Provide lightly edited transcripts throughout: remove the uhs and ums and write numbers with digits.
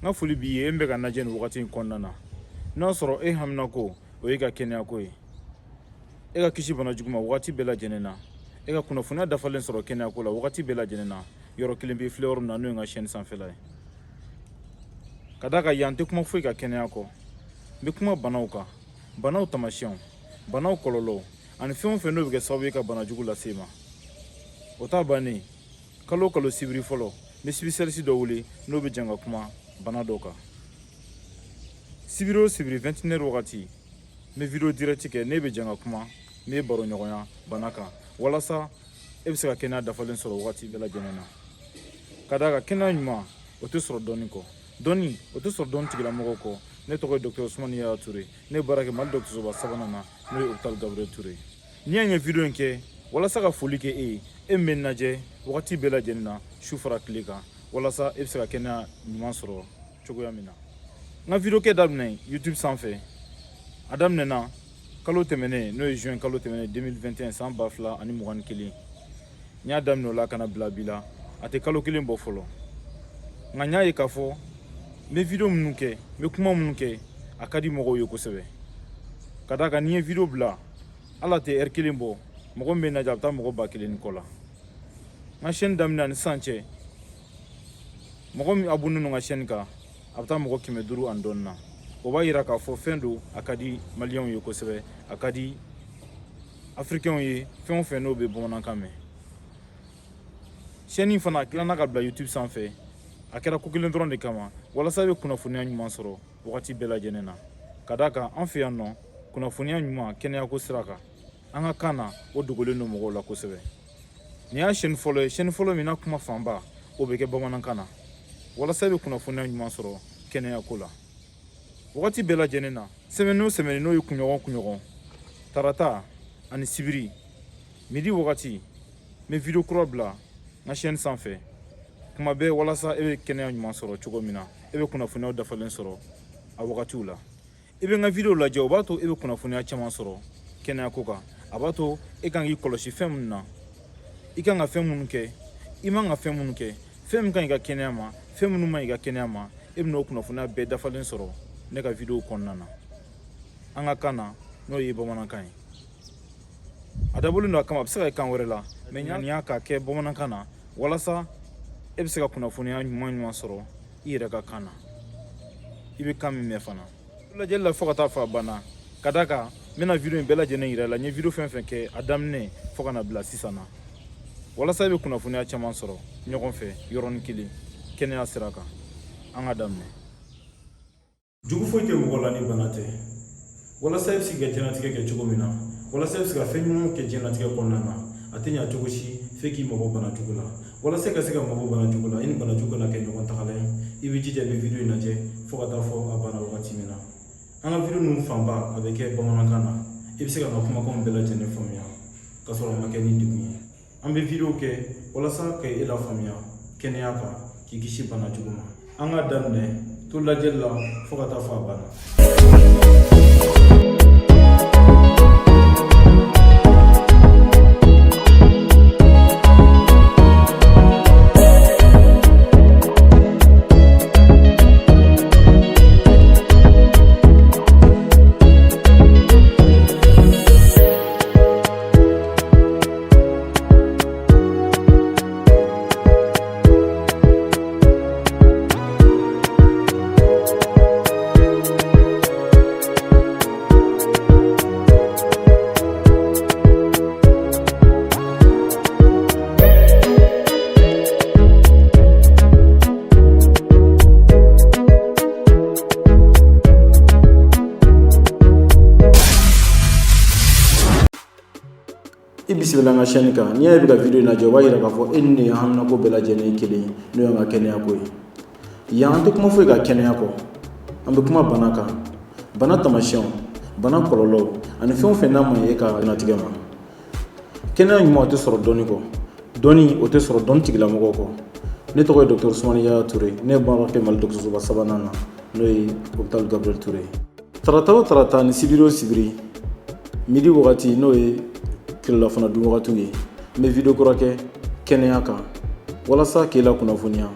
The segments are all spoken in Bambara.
N ka foli b'i ye, e min bɛ ka n lajɛ nin wagati in kɔnɔna na. N'a y'a sɔrɔ e haminako o ye ka kɛnɛyako ye, e ka kisi bana jugu ma wagati bɛɛ lajɛlen na, e ka kunnafoniya dafalen sɔrɔ kɛnɛyako la wagati bɛɛ lajɛlen na, yɔrɔ kelen bɛ filɛ yɔrɔ min na, n'o ye n ka chaîne sanfɛla ye. Ka d'a kan yan tɛ kuma foyi ka kɛnɛya kɔ. N bɛ kuma banaw kan, banaw taamasiyɛnw, banaw kɔlɔlɔw ani fɛn o fɛn n'o bɛ kɛ sababu ye ka bana jugu lase i ma. O t'a bannen. Kalo o kalo sibiri fɔlɔ, n bɛ spécialiste dɔ wele n'o bɛ jɛ ka kuma bana dɔ kan. Sibiri o sibiri 21 heures wagati, n bɛ vidéo direct kɛ, ne bɛ jɛ ka kuma, n bɛ baro ɲɔgɔnya bana kan walasa e bɛ se ka kɛnɛya dafalen sɔrɔ wagati bɛɛ lajɛlen na. Ka d'a kan kɛnɛya ɲuman o tɛ sɔrɔ dɔnni kɔ, dɔnni o tɛ sɔrɔ dɔnni tigilamɔgɔw kɔ. Ne tɔgɔ ye docteur Usumani Yaya Ture. Ne ye baara kɛ Mali dɔgɔtɔrɔsoba sabanan na, n'o ye hôpital Gabriel Touré. N'i y'a ye vidéo in kɛ walasa ka foli kɛ e ye, e min bɛ n lajɛ wagati bɛɛ lajɛlen na, su fara tile kan, walasa e bɛ se ka kɛnɛya ɲuman sɔrɔ cogoya min na. N ka vidéo kɛ daminɛ YouTube sanfɛ, a daminɛna kalo tɛmɛnen, n'o ye juin kalo tɛmɛnen 2021, san 2021. N y'a daminɛ o la ka na bila bi la, a tɛ kalo kelen bɔ fɔlɔ. Nka n y'a ye k'a fɔ n bɛ vidéo minnu kɛ, n bɛ kuma minnu kɛ, a ka di mɔgɔw ye kosɛbɛ. Ka d'a kan ni n ye vidéo bila, ala tɛ heure kelen bɔ, mɔgɔ min bɛ lajɛ, a bɛ taa mɔgɔ 1000 ni kɔ la. N ka chaîne daminɛ ani sisan cɛ, mɔgɔ min abonné don n ka chaîne kan, a bɛ taa mɔgɔ 500 ani dɔɔnin na. O b'a yira k'a fɔ fɛn don, a ka di maliyɛnw ye kosɛbɛ, a ka di afirikɛnw ye, fɛn o fɛn n'o bɛ bamanankan mɛn. Chaîne fana dilanna ka bila YouTube sanfɛ, a kɛra ko kelen dɔrɔn de kama, walasa i bɛ kunnafoniya ɲuman sɔrɔ wagati bɛɛ lajɛlen na. Ka d'a kan an fɛ yan nɔ, kunnafoniya ɲuman kɛnɛyako sira kan an ka kan na, o dogolen don mɔgɔw la kosɛbɛ. Nin y'a chaîne fɔlɔ ye, chaîne fɔlɔ min na kuma fanba o bɛ kɛ bamanankan na, walasa i bɛ kunnafoniya ɲuman sɔrɔ kɛnɛyako la wagati bɛɛ lajɛlen na. Semaine o semaine, n'o ye kunɲɔgɔn kunɲɔgɔn, tarata ani sibiri midi wagati, n bɛ vidéo kura bila n ka chaîne sanfɛ kuma bɛɛ, walasa e bɛ kɛnɛya ɲuman sɔrɔ cogo min na, e bɛ kunnafoniyaw dafalen sɔrɔ a wagatiw la. I bɛ n ka vidéo lajɛ, o b'a to e bɛ kunnafoniya caman sɔrɔ kɛnɛya ko kan. A b'a to e kan k'i kɔlɔsi fɛn minnu na, i kan ka fɛn minnu kɛ, i man ka fɛn minnu kɛ, fɛn min ka ɲi i ka kɛnɛya ma, fɛn minnu man ɲi i ka kɛnɛya ma, e bɛn'o kunnafoniya bɛɛ dafalen sɔrɔ ne ka vidéo kɔnɔna na an ka kan na, n'o ye bamanankan ye. A dabɔlen don a kama, a bɛ se ka kɛ kan wɛrɛ la, mais nin y'a k'a kɛ bamanankan na walasa e bɛ se ka kunnafoniya ɲuman ɲuman sɔrɔ i yɛrɛ ka kan na, i bɛ kan min mɛn fana. Lajɛli la fo ka taa fɔ a banna. Ka d'a kan n bɛna vidéo in bɛɛ lajɛlen yira i la, n ye vidéo fɛn fɛn kɛ a daminɛ fo ka na bila sisan na, walasa i bɛ kunnafoniya caman sɔrɔ ɲɔgɔn fɛ yɔrɔnin kelen kɛnɛya sira kan. An ka daminɛ. Jugu foyi tɛ mɔgɔ la ni bana tɛ. Walasa i bɛ se k'i ka diɲɛlatigɛ kɛ cogo min na, walasa i bɛ se ka fɛn ɲumanw kɛ diɲɛlatigɛ kɔnɔna na, a tɛ ɲa cogo si f'e k'i mabɔ bana jugu la. Walasa i ka se ka mabɔ bana jugu la, i ni bana jugu kana kɛ ɲɔgɔn tagalan ye, i bɛ jija i bɛ vidéo in lajɛ fo ka taa fɔ a banna wagati min na. An ka vidéo ninnu fanba a bɛ kɛ bamanankan na, i bɛ se ka n ka kumakanw bɛɛ lajɛlen faamuya ka sɔrɔ a ma kɛ ni degun ye. An bɛ vidéo kɛ walasa ka e lafaamuya kɛnɛya kan, k'i kisi bana jugu ma. An ka daminɛ, to lajɛli la fo ka taa fɔ a banna. I bisimila an ka chaîne kan. N'i y'a ye i bɛ ka vidéo in lajɛ, o b'a yira k'a fɔ e ni ne ye haminako bɛɛ lajɛlen ye kelen ye, n'o y'an ka kɛnɛya ko ye. Yan an tɛ kuma foyi ka kɛnɛya kɔ, an bɛ kuma bana kan, bana taamasiyɛnw, bana kɔlɔlɔw ani fɛn o fɛn n'a man ɲi e ka diɲɛlatigɛ ma. Kɛnɛya ɲuman o tɛ sɔrɔ dɔnni kɔ, dɔnni o tɛ sɔrɔ dɔnni tigilamɔgɔw kɔ. Ne tɔgɔ ye docteur Usumani Yaya Ture. Ne ye baara kɛ Mali dɔgɔtɔrɔsoba sabanan na, n'o ye hôpital Gabriel Touré ye. Tarata o tarata ni sibiri o sibiri midi wagati, n'o ye tilelafana dun wagatiw ye, n bɛ vidéo kura kɛ kɛnɛya kan walasa k'e la kunnafoniya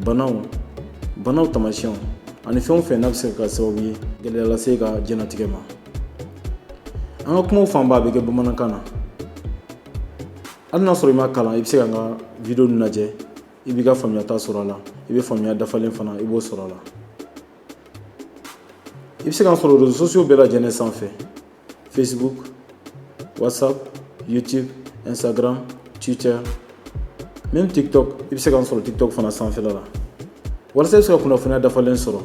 banaw Banaw taamasiyɛnw ani fɛn o fɛn n'a bɛ se ka kɛ sababu ye gɛlɛya lase i ka diɲɛlatigɛ ma. An ka kumaw fanba bɛ kɛ bamanankan na. Hali n'a sɔrɔ i ma kalan, i bɛ se ka n ka video ninnu lajɛ, i b'i ka faamuyata sɔrɔ a la, i bɛ faamuya dafalen fana i b'o sɔrɔ a la. I bɛ se k'an sɔrɔ réseaux sociaux bɛɛ lajɛlen sanfɛ: Facebook, WhatsApp, YouTube, Instagram, Twitter, même TikTok. I bɛ se k'an sɔrɔ TikTok fana sanfɛla la. Walasa i bɛ se ka kunnafoniya dafalen sɔrɔ,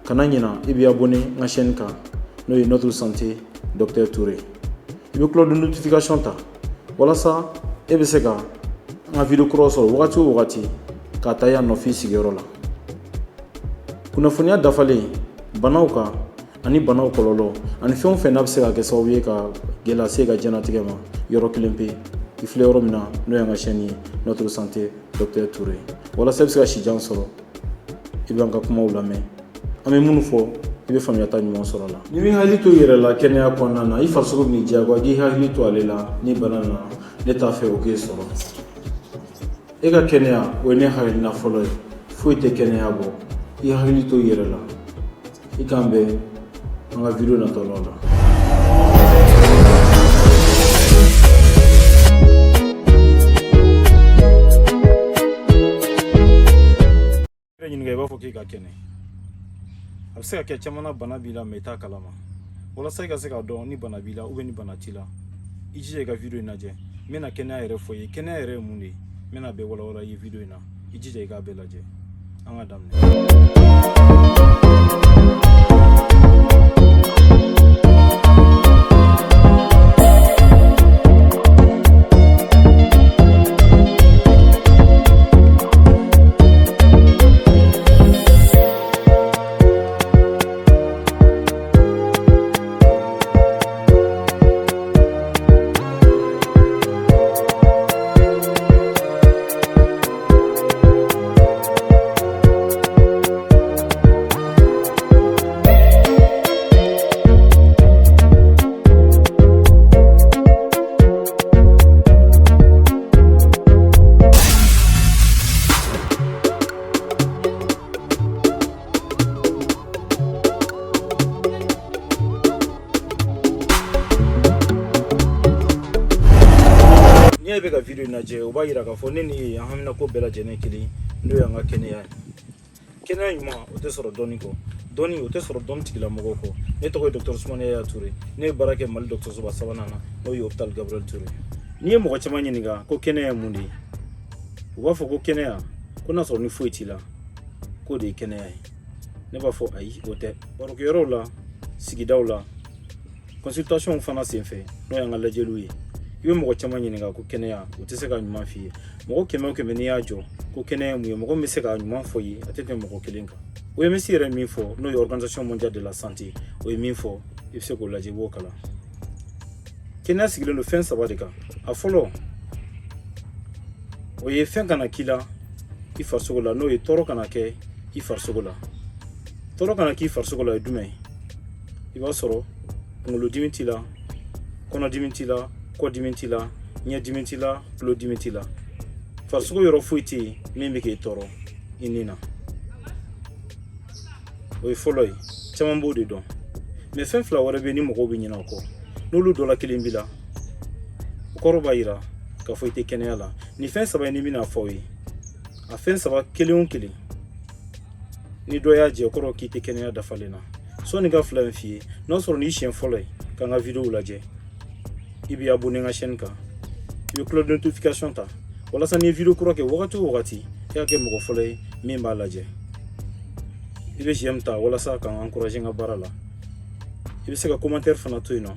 kana ɲina, i b'i abonné n ka chaîne kan, n'o ye Notre Santé Docteur Touré. I bɛ cloche de notification ta walasa e bɛ se ka an ka video kuraw sɔrɔ wagati o wagati, k'a ta yan nɔ f'i sigiyɔrɔ la. Kunnafoniya dafalen banaw kan ani banaw kɔlɔlɔ ani fɛn o fɛn n'a bɛ se ka kɛ sababu ye ka gɛlɛya se i ka diɲɛlatigɛ ma, yɔrɔ kelen pe i filɛ yɔrɔ min na, n'o y'an ka chaîne ye, Notre Santé Docteur Touré. Walasa i bɛ se ka sijan sɔrɔ, i bɛ an ka kumaw lamɛn, an bɛ minnu fɔ, i bɛ faamuyata ɲuman sɔrɔ a la. N'i b'i hakili to i yɛrɛ la kɛnɛya kɔnɔna na, i farisogo b'i diyagoya k'i hakili to ale la. Ni bana nana, ne t'a fɛ o k'e sɔrɔ. E ka kɛnɛya, o ye ne hakilina fɔlɔ ye. Foyi tɛ kɛnɛya bɔ. I hakili to i yɛrɛ la. I k'an bɛn an ka video natɔlaw la. Ɲininka, i b'a fɔ k'i ka kɛnɛ. A bɛ se ka kɛ caman na, bana b'i la, mais i t'a kalama. Walasa i ka se k'a dɔn ni bana b'i la ou ni bana t'i la, i jija i ka video in lajɛ. N bɛna kɛnɛya yɛrɛ fɔ i ye. Kɛnɛya yɛrɛ ye mun de ye? N bɛna bɛɛ walawala i ye video in na. I jija i k'a bɛɛ lajɛ. An ka daminɛ. N'i ye bɛ ka video in lajɛ, o b'a yira k'a fɔ ne ni e, an hamina ko bɛɛ lajɛlen kelen, n'o y'an ka kɛnɛya ye. Kɛnɛya ɲuman, o tɛ sɔrɔ dɔnni kɔ. Dɔnni, o tɛ sɔrɔ dɔnni tigilamɔgɔw kɔ. Ne tɔgɔ ye Docteur Sumani Yaya Ture. Ne ye baara kɛ Mali dɔgɔtɔrɔsoba sabanan na, n'o ye hôpital Gabriel Touré. N'i ye mɔgɔ caman ɲininka ko kɛnɛya ye mun de ye, u b'a fɔ ko kɛnɛya, ko n'a sɔrɔ ni foyi t'i la, k'o de ye kɛnɛya ye. Ne b'a fɔ ayi, o tɛ. Barokɛyɔrɔw la, sigidaw la, consultation fana senfɛ, n'o y'an ka lajɛliw ye, i bɛ mɔgɔ caman ɲininka ko kɛnɛya, u tɛ se ka ɲuman f'i ye. Mɔgɔ 100 o 100, n'i y'a jɔ ko kɛnɛya ye mun ye, mɔgɔ min bɛ se ka ɲuman fɔ i ye, a tɛ tɛmɛ mɔgɔ kelen kan. OMS yɛrɛ min fɔ, n'o ye Organisation mondiale de la santé, o ye min fɔ, i bɛ se k'o lajɛ, i b'o kalan. Kɛnɛya sigilen don fɛn saba de kan. A fɔlɔ, o ye fɛn kana k'i la i farisogo la, n'o ye tɔɔrɔ kana kɛ i farisogo la. Tɔɔrɔ kana k'i farisogo la ye jumɛn ye? I b'a sɔrɔ kunkolodimi t'i la, kɔnɔdimi t'i la, kɔdimi t'i la, ɲɛdimi t'i la, tulodimi t'i la. Farisogo yɔrɔ foyi tɛ yen min bɛ k'e tɔɔrɔ i ni na. O ye fɔlɔ ye, caman b'o de dɔn. Mais fɛn fila wɛrɛ bɛ yen ni mɔgɔw bɛ ɲinɛ o kɔ. N'olu dɔ la kelen b'i la, o kɔrɔ b'a yira k'a fɔ i tɛ kɛnɛya la. Nin fɛn saba in, ni bɛna fɔ aw ye, a fɛn saba kelen o kelen, ni dɔ y'a jɛ, o kɔrɔ k'i tɛ kɛnɛya dafalen na. Sɔnni ka fila in f'i ye, n'a sɔrɔ n'i siɲɛ fɔlɔ ye k'an ka video lajɛ, i b'i abonné n ka chaîne kan, i bɛ cloche de notification ta walasa n'i ye video kura kɛ wagati o wagati, i ka kɛ mɔgɔ fɔlɔ ye min b'a lajɛ. I bɛ j'aime ta walasa k'an encourager n ka baara la. I bɛ se ka commentaire fana to yen nɔ,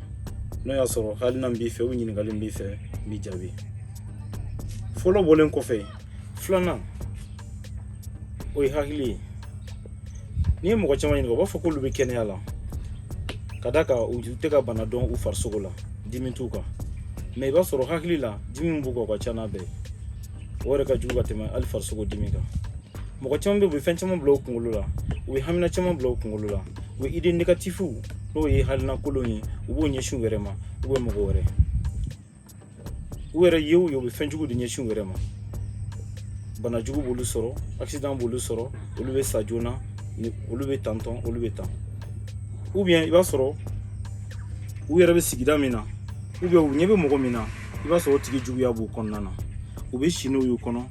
n'o y'a sɔrɔ hakilina min b'i fɛ o ɲininkali min b'i fɛ, n b'i jaabi. Fɔlɔ bɔlen kɔfɛ, filanan, o ye hakili ye. N'i ye mɔgɔ caman ɲininka, u b'a fɔ k'olu bɛ kɛnɛya la, ka d'a kan u tɛ ka bana dɔn u farisogo la, dimi t'u kan. Mais i b'a sɔrɔ hakili la, dimi min b'u kan, o ka ca n'a bɛɛ ye. O yɛrɛ ka jugu ka tɛmɛ hali farisogo dimi kan. Mɔgɔ caman bɛ yen, u bɛ fɛn caman bila u kunkolo la, u bɛ hamina caman bila u kunkolo la, u bɛ idée négative, n'o ye hakilina kolon ye, u b'o ɲɛsin u yɛrɛ ma ou bien mɔgɔ wɛrɛ. U yɛrɛ ye o ye, u bɛ fɛn jugu de ɲɛsin u yɛrɛ ma. Banajugu b'olu sɔrɔ, accident b'olu sɔrɔ, olu bɛ sa joona, olu bɛ tantɔn, olu bɛ tan. Ou bien i b'a sɔrɔ u yɛrɛ bɛ sigida min na, ou bien u ɲɛ bɛ mɔgɔ min na, i b'a sɔrɔ o tigi juguya b'u kɔnɔna na. U bɛ si n'o y'u kɔnɔ,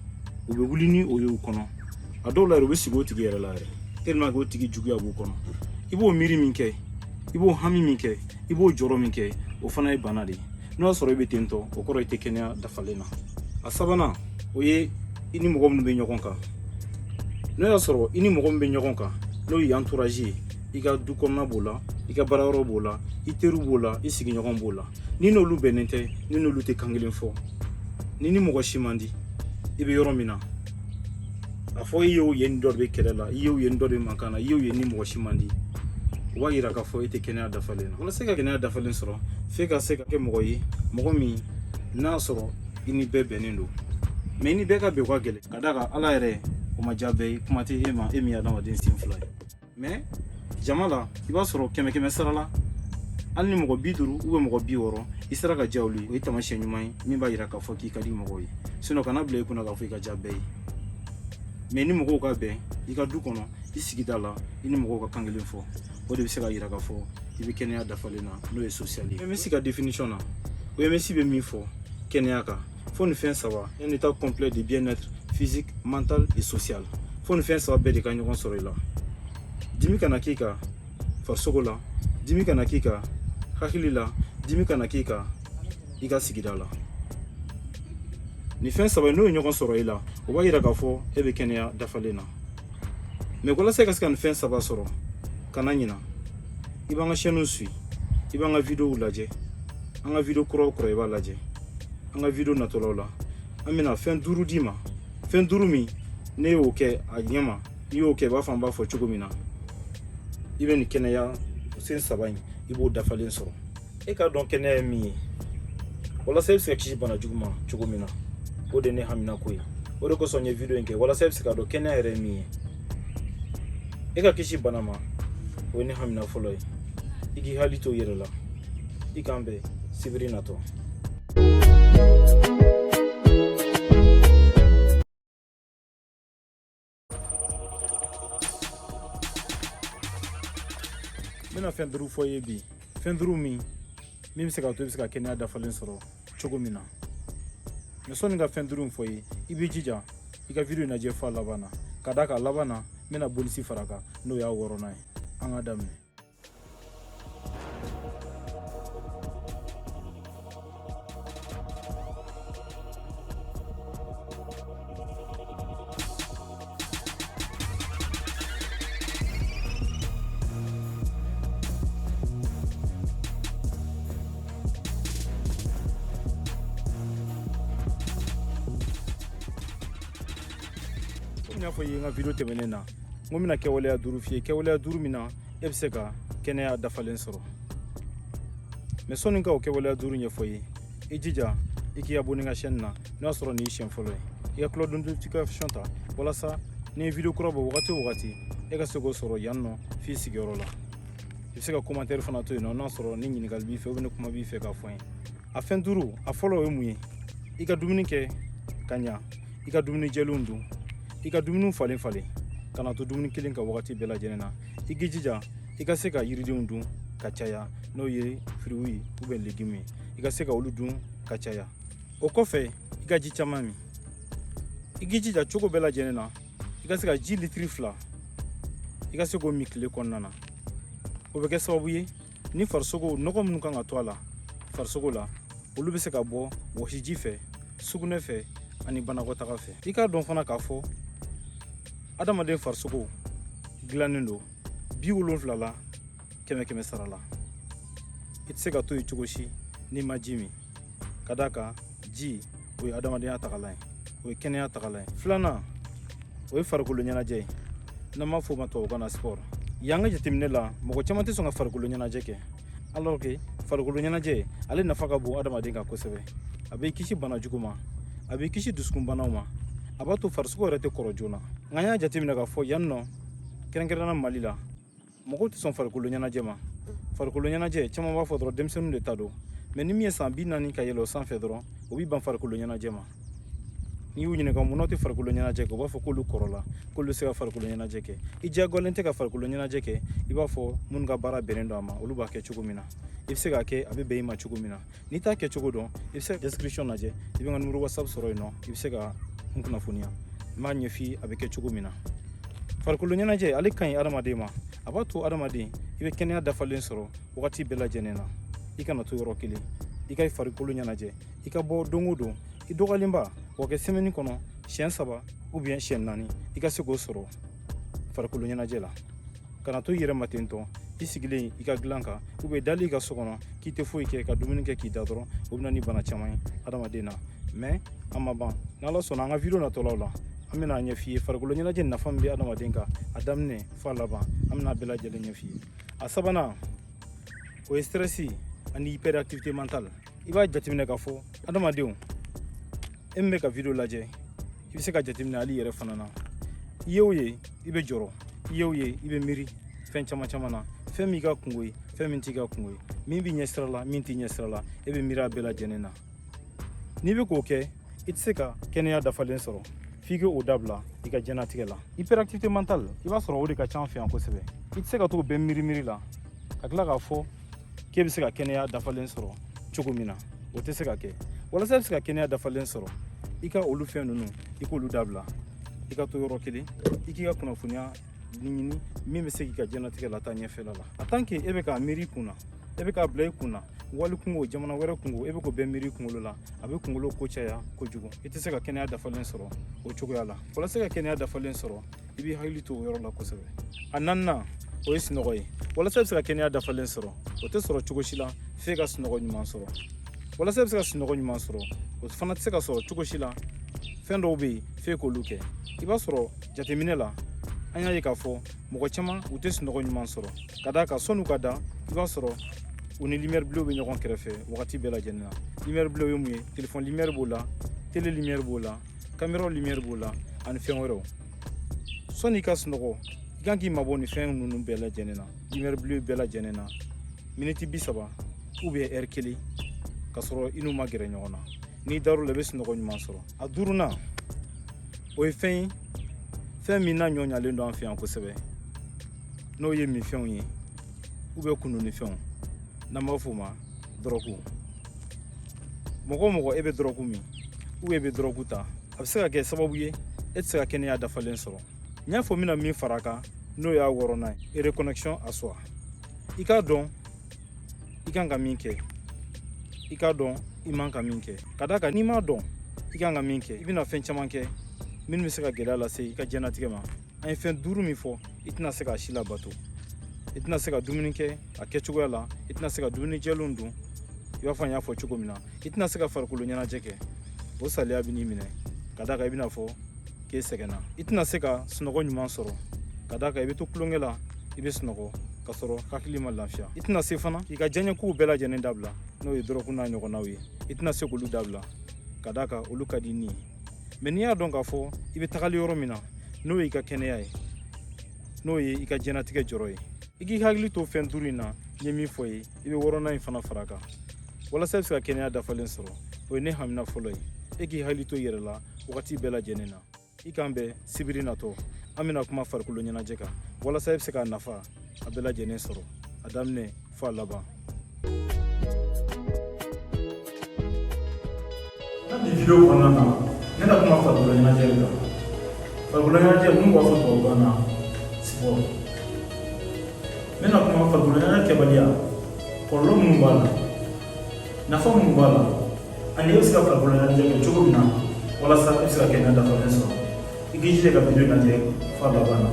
u bɛ wuli ni o y'u kɔnɔ. A dɔw la yɛrɛ, u bɛ sigi o tigi yɛrɛ la yɛrɛ, tellement que o tigi juguya b'u kɔnɔ. I b'o miiri min kɛ, i b'o hami min kɛ, i b'o jɔrɔ min kɛ, o fana ye bana de ye. N'o y'a sɔrɔ i bɛ ten tɔ, o kɔrɔ i tɛ kɛnɛya dafalen na. A sabanan, o ye i ni mɔgɔ minnu bɛ ɲɔgɔn kan. N'o y'a sɔrɔ i ni mɔgɔ min bɛ ɲɔgɔn kan, n'o y'i entourage ye, i ka du kɔnɔna b'o la, i ka baarayɔrɔ b'o la, i teriw b'o la, i sigiɲɔgɔn b'o la, ni n'olu bɛnnen tɛ, ni n'olu tɛ kan kelen fɔ, ni ni mɔgɔ si man di, i bɛ yɔrɔ min na, a fɔ i y'o ye ni dɔ de bɛ kɛlɛ la, i y'o ye ni dɔ de bɛ mankan na, i y'o ye ni mɔgɔ si man di, o b'a yira k'a fɔ e tɛ kɛnɛya dafalen na. Walasa ka kɛnɛya dafalen sɔrɔ, f'e ka se ka kɛ mɔgɔ ye, mɔgɔ min n'a sɔrɔ i ni bɛɛ bɛnnen don. Mais i ni bɛɛ ka bɛn ka gɛlɛn, ka d'a kan Ala yɛrɛ o ma diya bɛɛ ye, kuma tɛ e ma, e min ye adamaden sen fila ye. Mais jama la, i b'a sɔrɔ kɛmɛ kɛmɛ sara la, hali ni mɔgɔ 50 ou bien mɔgɔ 60 i sera ka diya olu ye, o ye taamasiyɛn ɲuman ye min b'a yira k'a fɔ k'i ka di mɔgɔw ye. Sinon kana bila i kunna k'a fɔ i ka diya bɛɛ ye. Mais ni mɔgɔw ka bɛn i ka du kɔnɔ, i sigida la, i ni mɔgɔw ka kan kelen fɔ, o de bɛ se ka yira k'a fɔ i bɛ kɛnɛya dafalen na, n'o ye social ye. OMS ka définition na, OMS bɛ min fɔ kɛnɛya kan, fo nin fɛn saba: un état complet de bien-être physique, mental et social. Fo nin fɛn saba bɛɛ de ka ɲɔgɔn sɔrɔ i la. Dimi kana k'i kan farisogo la, dimi kana k'i kan hakili la, dimi kana k'i kan i ka sigida la. Nin fɛn saba, n'o ye ɲɔgɔn sɔrɔ i la, o b'a yira k'a fɔ e bɛ kɛnɛya dafalen na. Mais walasa i ka se ka nin fɛn saba sɔrɔ, kana ɲina, i b'an ka chaîne suit, i b'an ka vidéow lajɛ, an ka vidéo kura o kura i b'a lajɛ. An ka vidéo natɔlaw la, an bɛna fɛn 5 d'i ma, fɛn 5 min ne y'o kɛ a ɲɛma, n'i y'o kɛ, i b'a fɔ an b'a fɔ cogo min na, i bɛ nin kɛnɛya sen saba in, i b'o dafalen sɔrɔ. E k'a dɔn kɛnɛya ye min ye, walasa e bɛ se ka kisi bana jugu ma cogo min na, o de ye ne haminako ye. O de kosɔn n ye vidéo in kɛ, walasa e bɛ se k'a dɔn kɛnɛya yɛrɛ ye min ye, e ka kisi bana ma, o ye ne hamina fɔlɔ ye. I k'i hakili to i yɛrɛ la. I k'an bɛn sibiri natɔ. N bɛna fɛn 5 fɔ i ye bi, fɛn 5 min bɛ se ka to i bɛ se ka kɛnɛya dafalen sɔrɔ cogo min na. Mais sɔnni ka fɛn 5 in fɔ i ye, i b'i jija i ka vidéo in lajɛ fo a laban na, ka d'a kan a laban na, n bɛna bonus fara a kan, n'o y'a 6nan ye. An ka daminɛ. Komi n y'a fɔ i ye n ka vidéo tɛmɛnen na, n ko n bɛna kɛwaleya 5 f'i ye, kɛwaleya 5 min na e bɛ se ka kɛnɛya dafalen sɔrɔ. Mais sɔnni ka o kɛwaleya 5 ɲɛfɔ i ye, i jija i k'i abonné n ka chaîne na. N'o y'a sɔrɔ nin y'i siɲɛ fɔlɔ ye, i ka cloche de notification ta, walasa ni ye vidéo kura bɔ wagati o wagati, e ka se k'o sɔrɔ yan nɔ f'i sigiyɔrɔ la. I bɛ se ka commentaire fana to yen nɔ, n'a sɔrɔ ni ɲininkali b'i fɛ ou ni kuma b'i fɛ k'a fɔ n ye. A fɛn 5, a fɔlɔ o ye mun ye? I ka dumuni kɛ ka ɲa, i ka dumuni jɛlenw dun, i ka dumuniw falen falen, kana to dumuni kelen ka wagati bɛɛ lajɛlen na. I k'i jija i ka se ka yiridenw dun ka caya, n'o ye fruits ye ou bien légumes ye, i ka se ka olu dun ka caya. O kɔfɛ, i ka ji caman min. I k'i jija cogo bɛɛ lajɛlen na i ka se ka ji litiri 2, i ka se k'o min tile kɔnɔna na. O bɛ kɛ sababu ye ni farisogo nɔgɔ minnu kan ka to a la farisogo la, olu bɛ se ka bɔ wɔsiji fɛ, sugunɛ fɛ ani banakɔtaga fɛ. I k'a dɔn fana k'a fɔ adamaden farisogo dilannen don 70 la kɛmɛ kɛmɛ sara la. I tɛ se ka to yen cogo si n'i ma ji min, ka d'a kan ji o ye adamadenya tagalan ye, o ye kɛnɛya tagalan ye. Filanan, o ye farikolo ɲɛnajɛ ye, n'an b'a fɔ o ma tubabukan na sport. Yan ka jateminɛ la, mɔgɔ caman tɛ sɔn ka farikolo ɲɛnajɛ kɛ, alors que farikolo ɲɛnajɛ ale nafa ka bon adamaden kan kosɛbɛ. A b'i kisi bana jugu ma, a b'i kisi dusukunbanaw ma, a b'a to farisogo yɛrɛ tɛ kɔrɔ joona. Nka an y'a jateminɛ k'a fɔ yan nɔ, kɛrɛnkɛrɛnnenya Mali la, mɔgɔw tɛ sɔn farikolo ɲɛnajɛ ma. Farikolo ɲɛnajɛ, caman b'a fɔ dɔrɔn denmisɛnninw de ta don. Mais ni min ye san 40 ka yɛlɛ o sanfɛ dɔrɔn, o b'i ban farikolo ɲɛnajɛ ma. N'i y'u ɲininka mun n'aw tɛ farikolo ɲɛnajɛ kɛ, u b'a fɔ k'olu kɔrɔla, k'olu se ka farikolo ɲɛnajɛ kɛ. I diyagoyalen tɛ ka farikolo ɲɛnajɛ kɛ. I b'a fɔ minnu ka baara bɛnnen don a ma, olu b'a kɛ cogo min na, i bɛ se k'a kɛ, a bɛ bɛn i ma cogo min na. N'i t'a kɛ cogo dɔn, i bɛ se ka description lajɛ, i bɛ n ka numéro WhatsApp sɔrɔ yen nɔ, i bɛ se ka n kunnafoniya, n b'a ɲɛf'i ye a bɛ kɛ cogo min na. Farikolo ɲɛnajɛ, ale ka ɲi adamaden ma. A b'a to adamaden i bɛ kɛnɛya dafalen sɔrɔ wagati bɛɛ lajɛlen na. I kana to yɔrɔ kelen, i ka farikolo ɲɛnajɛ, i ka bɔ don o don, i dɔgɔyalenba o kɛ semaine kɔnɔ siɲɛ 3 ou bien siɲɛ 4, i ka se k'o sɔrɔ farikolo ɲɛnajɛ la. Kana to i yɛrɛ ma ten tɔ, i sigilen i ka dilan kan ou bien dali i ka so kɔnɔ k'i tɛ foyi kɛ, ka dumuni kɛ k'i da dɔrɔn, o bɛ na ni bana caman ye adamaden na. Mais an ma ban, n'Ala sɔnna, an ka video natɔlaw la, an bɛna a ɲɛf'i ye farikolo ɲɛnajɛ nafa min bɛ adamaden kan, a daminɛ fo a laban, an bɛna a bɛɛ lajɛlen ɲɛf'i ye. A sabanan, o ye stress ani hyperactivité mentale. I b'a jateminɛ k'a fɔ adamadenw, e min bɛ ka video lajɛ, i bɛ se ka jateminɛ hali i yɛrɛ fana na. I ye o ye, i bɛ jɔrɔ, i ye o ye, i bɛ miiri fɛn caman caman na, fɛn min ka kungo ye, fɛn min t'i ka kungo ye, min b'i ɲɛ sira la, min t'i ɲɛ sira la, e bɛ miiri a bɛɛ lajɛlen na. N'i bɛ k'o kɛ, i tɛ se ka kɛnɛya dafalen sɔrɔ, f'i k'o dabila i ka diɲɛnatigɛ la. Hyperactivité mentale, i b'a sɔrɔ o de ka ca an fɛ yan kosɛbɛ. I tɛ se ka t'o bɛɛ miiri miiri la ka tila k'a fɔ k'e bɛ se ka kɛnɛya dafalen sɔrɔ cogo min na, o tɛ se ka kɛ. Walasa i bɛ se ka kɛnɛya dafalen sɔrɔ, i ka olu fɛn ninnu, i k'olu dabila, i ka to yɔrɔ kelen, i k'i ka kunnafoniya ɲini min bɛ se k'i ka diɲɛnatigɛ lataa ɲɛfɛla la. En tant que e bɛ k'a miiri i kun na, e bɛ k'a bila i kun na, wali kungo, jamana wɛrɛ kungo, e bɛ k'o bɛɛ miiri i kunkolo la, a bɛ kunkolo ko caya kojugu. I tɛ se ka kɛnɛya dafalen sɔrɔ o cogoya la. Walasa ka kɛnɛya dafalen sɔrɔ, i b'i hakili to o yɔrɔ la kosɛbɛ. A naaninan, o ye sunɔgɔ ye. Walasa i bɛ se ka kɛnɛya dafalen sɔrɔ, o tɛ sɔrɔ cogo si la f'e ka sunɔgɔ ɲuman sɔrɔ. Walasa i bɛ se ka sunɔgɔ ɲuman sɔrɔ, o fana tɛ se ka sɔrɔ cogo si la, fɛn dɔw bɛ yen f'e k'olu kɛ. I b'a sɔrɔ jateminɛ la, an y'a ye k'a fɔ mɔgɔ caman u tɛ sunɔgɔ ɲuman sɔrɔ, ka d'a kan sɔn'u ka da, i b'a sɔrɔ u ni lumière bleue bɛ ɲɔgɔn kɛrɛfɛ wagati bɛɛ lajɛlen na. Lumière bleue ye mun ye? Téléphone lumière b'o la, télé lumière b'o la, caméra lumière b'o la, ani fɛn wɛrɛw. Sɔnni i ka sunɔgɔ, i kan k'i mabɔ nin fɛn ninnu bɛɛ lajɛlen na, lumière bleue bɛɛ lajɛlen na, miniti 30 ou bien heure kelen, ka sɔrɔ i n'u ma gɛrɛ ɲɔgɔn na. N'i dar'o la, i bɛ sunɔgɔ ɲuman sɔrɔ. A duurunan, o ye fɛn ye, fɛn min n'a ɲɔ ɲalen don an fɛ yan kosɛbɛ, n'o ye minfɛnw ye ou bien kununifɛnw, n'an b'a f'o ma dɔrɔgu. Mɔgɔ o mɔgɔ e bɛ dɔrɔgu min ou e bɛ dɔrɔgu ta, a bɛ se ka kɛ sababu ye e tɛ se ka kɛnɛya dafalen sɔrɔ. N y'a fɔ n bɛna min fara a kan, n'o y'a wɔɔrɔnan ye, reconnexion à soi. I k'a dɔn i kan ka min kɛ, i k'a dɔn i man ka min kɛ. Ka d'a kan n'i m'a dɔn i kan ka min kɛ, i bɛna fɛn caman kɛ minnu bɛ se ka gɛlɛya lase i ka diɲɛnatigɛ ma. An ye fɛn 5 min fɔ, i tɛna se k'a si labato. I tɛna se ka dumuni kɛ a kɛcogoya la, i tɛna se ka dumuni jɛlenw dun i b'a fɔ an y'a fɔ cogo min na, i tɛna se ka farikolo ɲɛnajɛ kɛ, o saliya bɛ n'i minɛ, ka d'a kan i bɛna fɔ k'e sɛgɛnna. I tɛna se ka sunɔgɔ ɲuman sɔrɔ, ka d'a kan i bɛ to tulonkɛ la, i bɛ sunɔgɔ ka sɔrɔ hakili ma lafiya. I tɛna se fana k'i ka diyaɲɛkow bɛɛ lajɛlen dabila, n'o ye dɔrɔgu n'a ɲɔgɔnnaw ye, i tɛna se k'olu dabila, ka d'a kan olu ka di ni ye. Mais n'i y'a dɔn k'a fɔ i bɛ tagali yɔrɔ min na, n'o y'i ka kɛnɛya ye, n'o ye i ka diɲɛnatigɛ jɔrɔ ye, i k'i hakili to fɛn 5 in na n ye min fɔ ye, i bɛ wɔɔrɔnan in fana fara a kan walasa i bɛ se ka kɛnɛya dafalen sɔrɔ. O ye ne hamina fɔlɔ ye, e k'i hakili to i yɛrɛ la wagati bɛɛ lajɛlen na. I k'an bɛn sibiri natɔ, an bɛna kuma farikolo ɲɛnajɛ kan walasa i bɛ se k'a nafa a bɛɛ lajɛlen sɔrɔ, a daminɛ fo a laban. Bi video kɔnɔna na, ne na kuma farikolo ɲɛnajɛ de kan. Farikolo ɲɛnajɛ, minnu b'a fɔ tubabukan na sport. N bɛna kuma farikolo ɲɛnajɛ kɛbaliya, kɔlɔlɔ minnu b'a la, nafa minnu b'a la, ani e bɛ se ka farikolo ɲɛnajɛ kɛ cogo min na walasa e bɛ se ka kɛnɛya dafalen sɔrɔ. I k'i jija ka video lajɛ fo a laban na.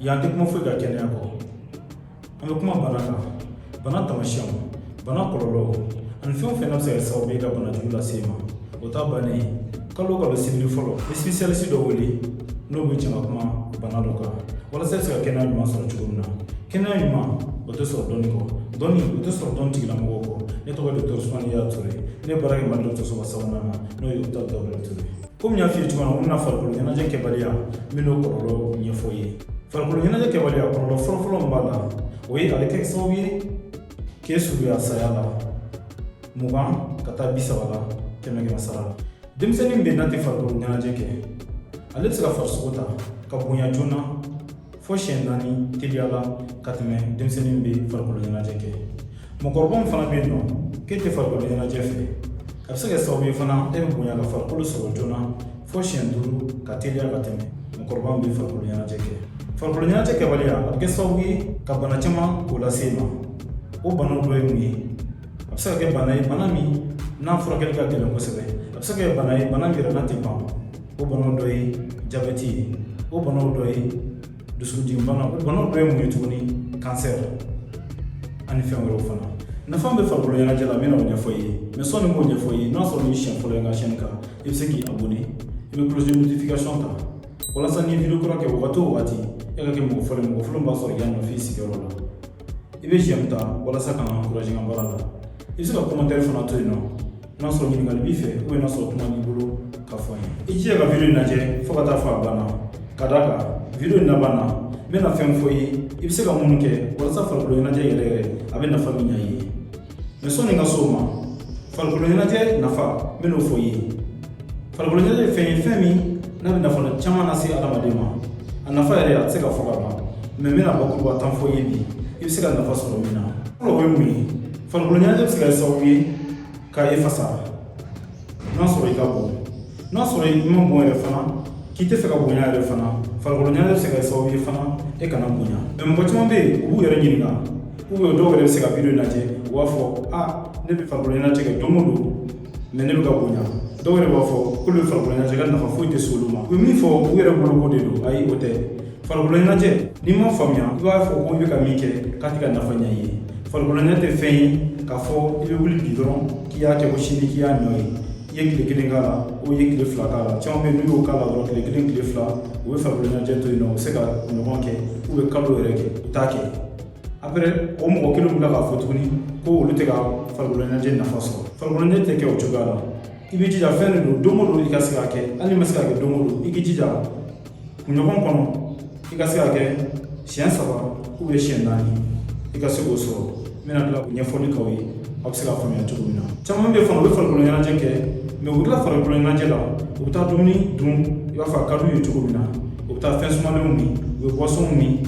Yan tɛ kuma foyi ka kɛnɛya kɔ. An bɛ kuma bana kan, bana taamasiyɛnw, bana kɔlɔlɔw ani fɛn o fɛn n'a bɛ se ka kɛ sababu ye ka bana jugu lase i ma. O ta bannen ye, kalo o kalo sibiri fɔlɔ, n bɛ spécialiste dɔ wele n'o bɛ jɛ ka kuma bana dɔ kan walasa i bɛ se ka kɛnɛya ɲuman sɔrɔ cogo min na. Kɛnɛya ɲuman, o tɛ sɔrɔ dɔnni kɔ, dɔnni o tɛ sɔrɔ dɔnni tigilamɔgɔw kɔ. Ne tɔgɔ ye Docteur Usumani Yaya Ture. Ne ye baara kɛ Mali dɔgɔtɔrɔsoba sabanan na, n'o ye Hôpital Gabriel Touré. Komi n y'a f'i ye cogo min na, n bɛna farikolo ɲɛnajɛ kɛbaliya, n bɛn'o kɔlɔlɔ ɲɛfɔ i ye. Farikolo ɲɛnajɛ kɛbaliya, kɔlɔlɔ fɔlɔfɔlɔ min b'a la, o ye a bɛ kɛ sababu ye k'e surunya saya la 20 ka taa 30 la, kɛmɛ kɛmɛ sara la. Denmisɛnnin min bɛ yen n'a tɛ farikolo ɲɛnajɛ kɛ, ale bɛ se ka farisogo ta ka bonya joona fo siɲɛ 4 teliya la ka tɛmɛ denmisɛnnin min bɛ farikolo ɲɛnajɛ kɛ. Mɔgɔkɔrɔba min fana bɛ yen nɔ k'e tɛ farikolo ɲɛnajɛ fɛ, a bɛ se ka kɛ sababu ye fana e bɛ bonya ka farikolo sɔrɔ joona fo siɲɛ 5 ka teliya ka tɛmɛ mɔgɔkɔrɔba min bɛ farikolo ɲɛnajɛ kɛ. Farikolo ɲɛnajɛ kɛbaliya, a bɛ kɛ sababu ye ka bana caman k'o lase e ma. O banaw dɔ ye mun ye? A bɛ se ka kɛ bana ye, bana min n'a furakɛli ka gɛlɛn kosɛbɛ. A bɛ se ka kɛ bana ye, bana min yɛrɛ n'a tɛ ban. O banaw dɔ ye jabɛti ye, o banaw dɔ ye dusukundimi bana, o banaw dɔ ye mun ye tuguni? Kansɛri ani fɛn wɛrɛw fana. Nafa bɛ farikolo ɲɛnajɛ la, n bɛna o ɲɛfɔ i ye. Mais sɔnni n k'o ɲɛfɔ i ye, n'a sɔrɔ ni siɲɛ fɔlɔ ye n ka chaîne kan, i bɛ se k'i abonné, i bɛ cloche de notification ta walasa ni vidéo kura kɛ wagati o wagati, e ka kɛ mɔgɔ fɔlɔ ye, mɔgɔ fɔlɔ min b'a sɔrɔ yan nɔ f'i sigiyɔrɔ la. I bɛ j'aime ta walasa k'an encourager n ka baara la. I bɛ se ka commentaire fana to yen nɔ n'a sɔrɔ ɲininkali b'i fɛ ou bien n'a sɔrɔ kuma b'i bolo ka fɔ n ye. I jija ka vidéo in lajɛ fo ka taa fɔ a banna, ka d'a kan vidéo in laban na, n bɛna fɛn fɔ i ye i bɛ se ka minnu kɛ walasa farikolo ɲɛnajɛ yɛrɛ yɛrɛ a bɛ nafa min ɲɛ i ye. Mais sɔnni n ka s'o ma, farikolo ɲɛnajɛ nafa, n bɛn'o fɔ i ye. Farikolo ɲɛnajɛ ye fɛn ye, fɛn min n'a bɛ nafa caman lase adamaden ma. A nafa yɛrɛ, a tɛ se ka fɔ ka ban, mais n bɛna bakuruba 10 fɔ i ye bi, i bɛ se ka nafa sɔrɔ min na. Fɔlɔ, o ye mun ye? Farikolo ɲɛnajɛ bɛ se ka kɛ sababu ye ka e fasa n'a sɔrɔ i ka bon. N'a sɔrɔ i ma bon yɛrɛ fana, k'i tɛ fɛ ka bonya yɛrɛ fana, farikolo ɲɛnajɛ bɛ se ka kɛ sababu ye fana e kana bonya. Mais mɔgɔ caman bɛ yen, u b'u yɛrɛ ɲininka, ou bien dɔw yɛrɛ bɛ se ka vidéo lajɛ, u b'a fɔ: a ne bɛ farikolo ɲɛnajɛ kɛ don o don, mais ne bɛ ka bonya. Dɔw yɛrɛ b'a fɔ k'olu bɛ farikolo ɲɛnajɛ ka nafa foyi tɛ se olu ma. U bɛ min fɔ, u yɛrɛ boloko de don. Ayi, o tɛ. Farikolo ɲɛnajɛ, n'i ma faamuya, i b'a fɔ ko i bɛ ka min kɛ k'a tɛ ka nafa ɲɛ i ye. Farikolo ɲɛnajɛ tɛ fɛn ye k'a fɔ i bɛ wuli bi dɔrɔn k'i y'a kɛ, ko sini k'i y'a ɲɔ ye, i ye tile 1 k'a la, o ye tile 2 k'a la. Caman bɛ yen, n'u y'o k'a la dɔrɔn, tile 1, tile 2, u bɛ farikolo ɲɛnajɛ to yen nɔ. U bɛ se ka ɲɔgɔn kɛ u bɛ kalo yɛrɛ kɛ, u t'a kɛ. Après, o mɔgɔ kelen bila k'a fɔ tuguni ko olu tɛ ka farikolo ɲɛnajɛ nafa sɔrɔ. Farikolo ɲɛnajɛ tɛ kɛ o cogoya la. I b'i jija, fɛn de don, don o don i ka se k'a kɛ. Hali n'i ma se k'a kɛ don o don, i k'i jija kunɲɔgɔn kɔnɔ i ka se k'a kɛ siɲɛ 3 ou bien siɲɛ 4, i ka se k'o sɔrɔ. N bɛna tila k'o ɲɛfɔli k'aw ye, aw bɛ se k'a faamuya cogo min na. Caman bɛ fana, u bɛ farikolo ɲɛnajɛ kɛ, mais u bɛ tila farikolo ɲɛnajɛ la, u bɛ taa dumuni dun i b'a fɔ a ka d'u ye cogo min na. U bɛ taa fɛn sumalenw min, u bɛ boisson min,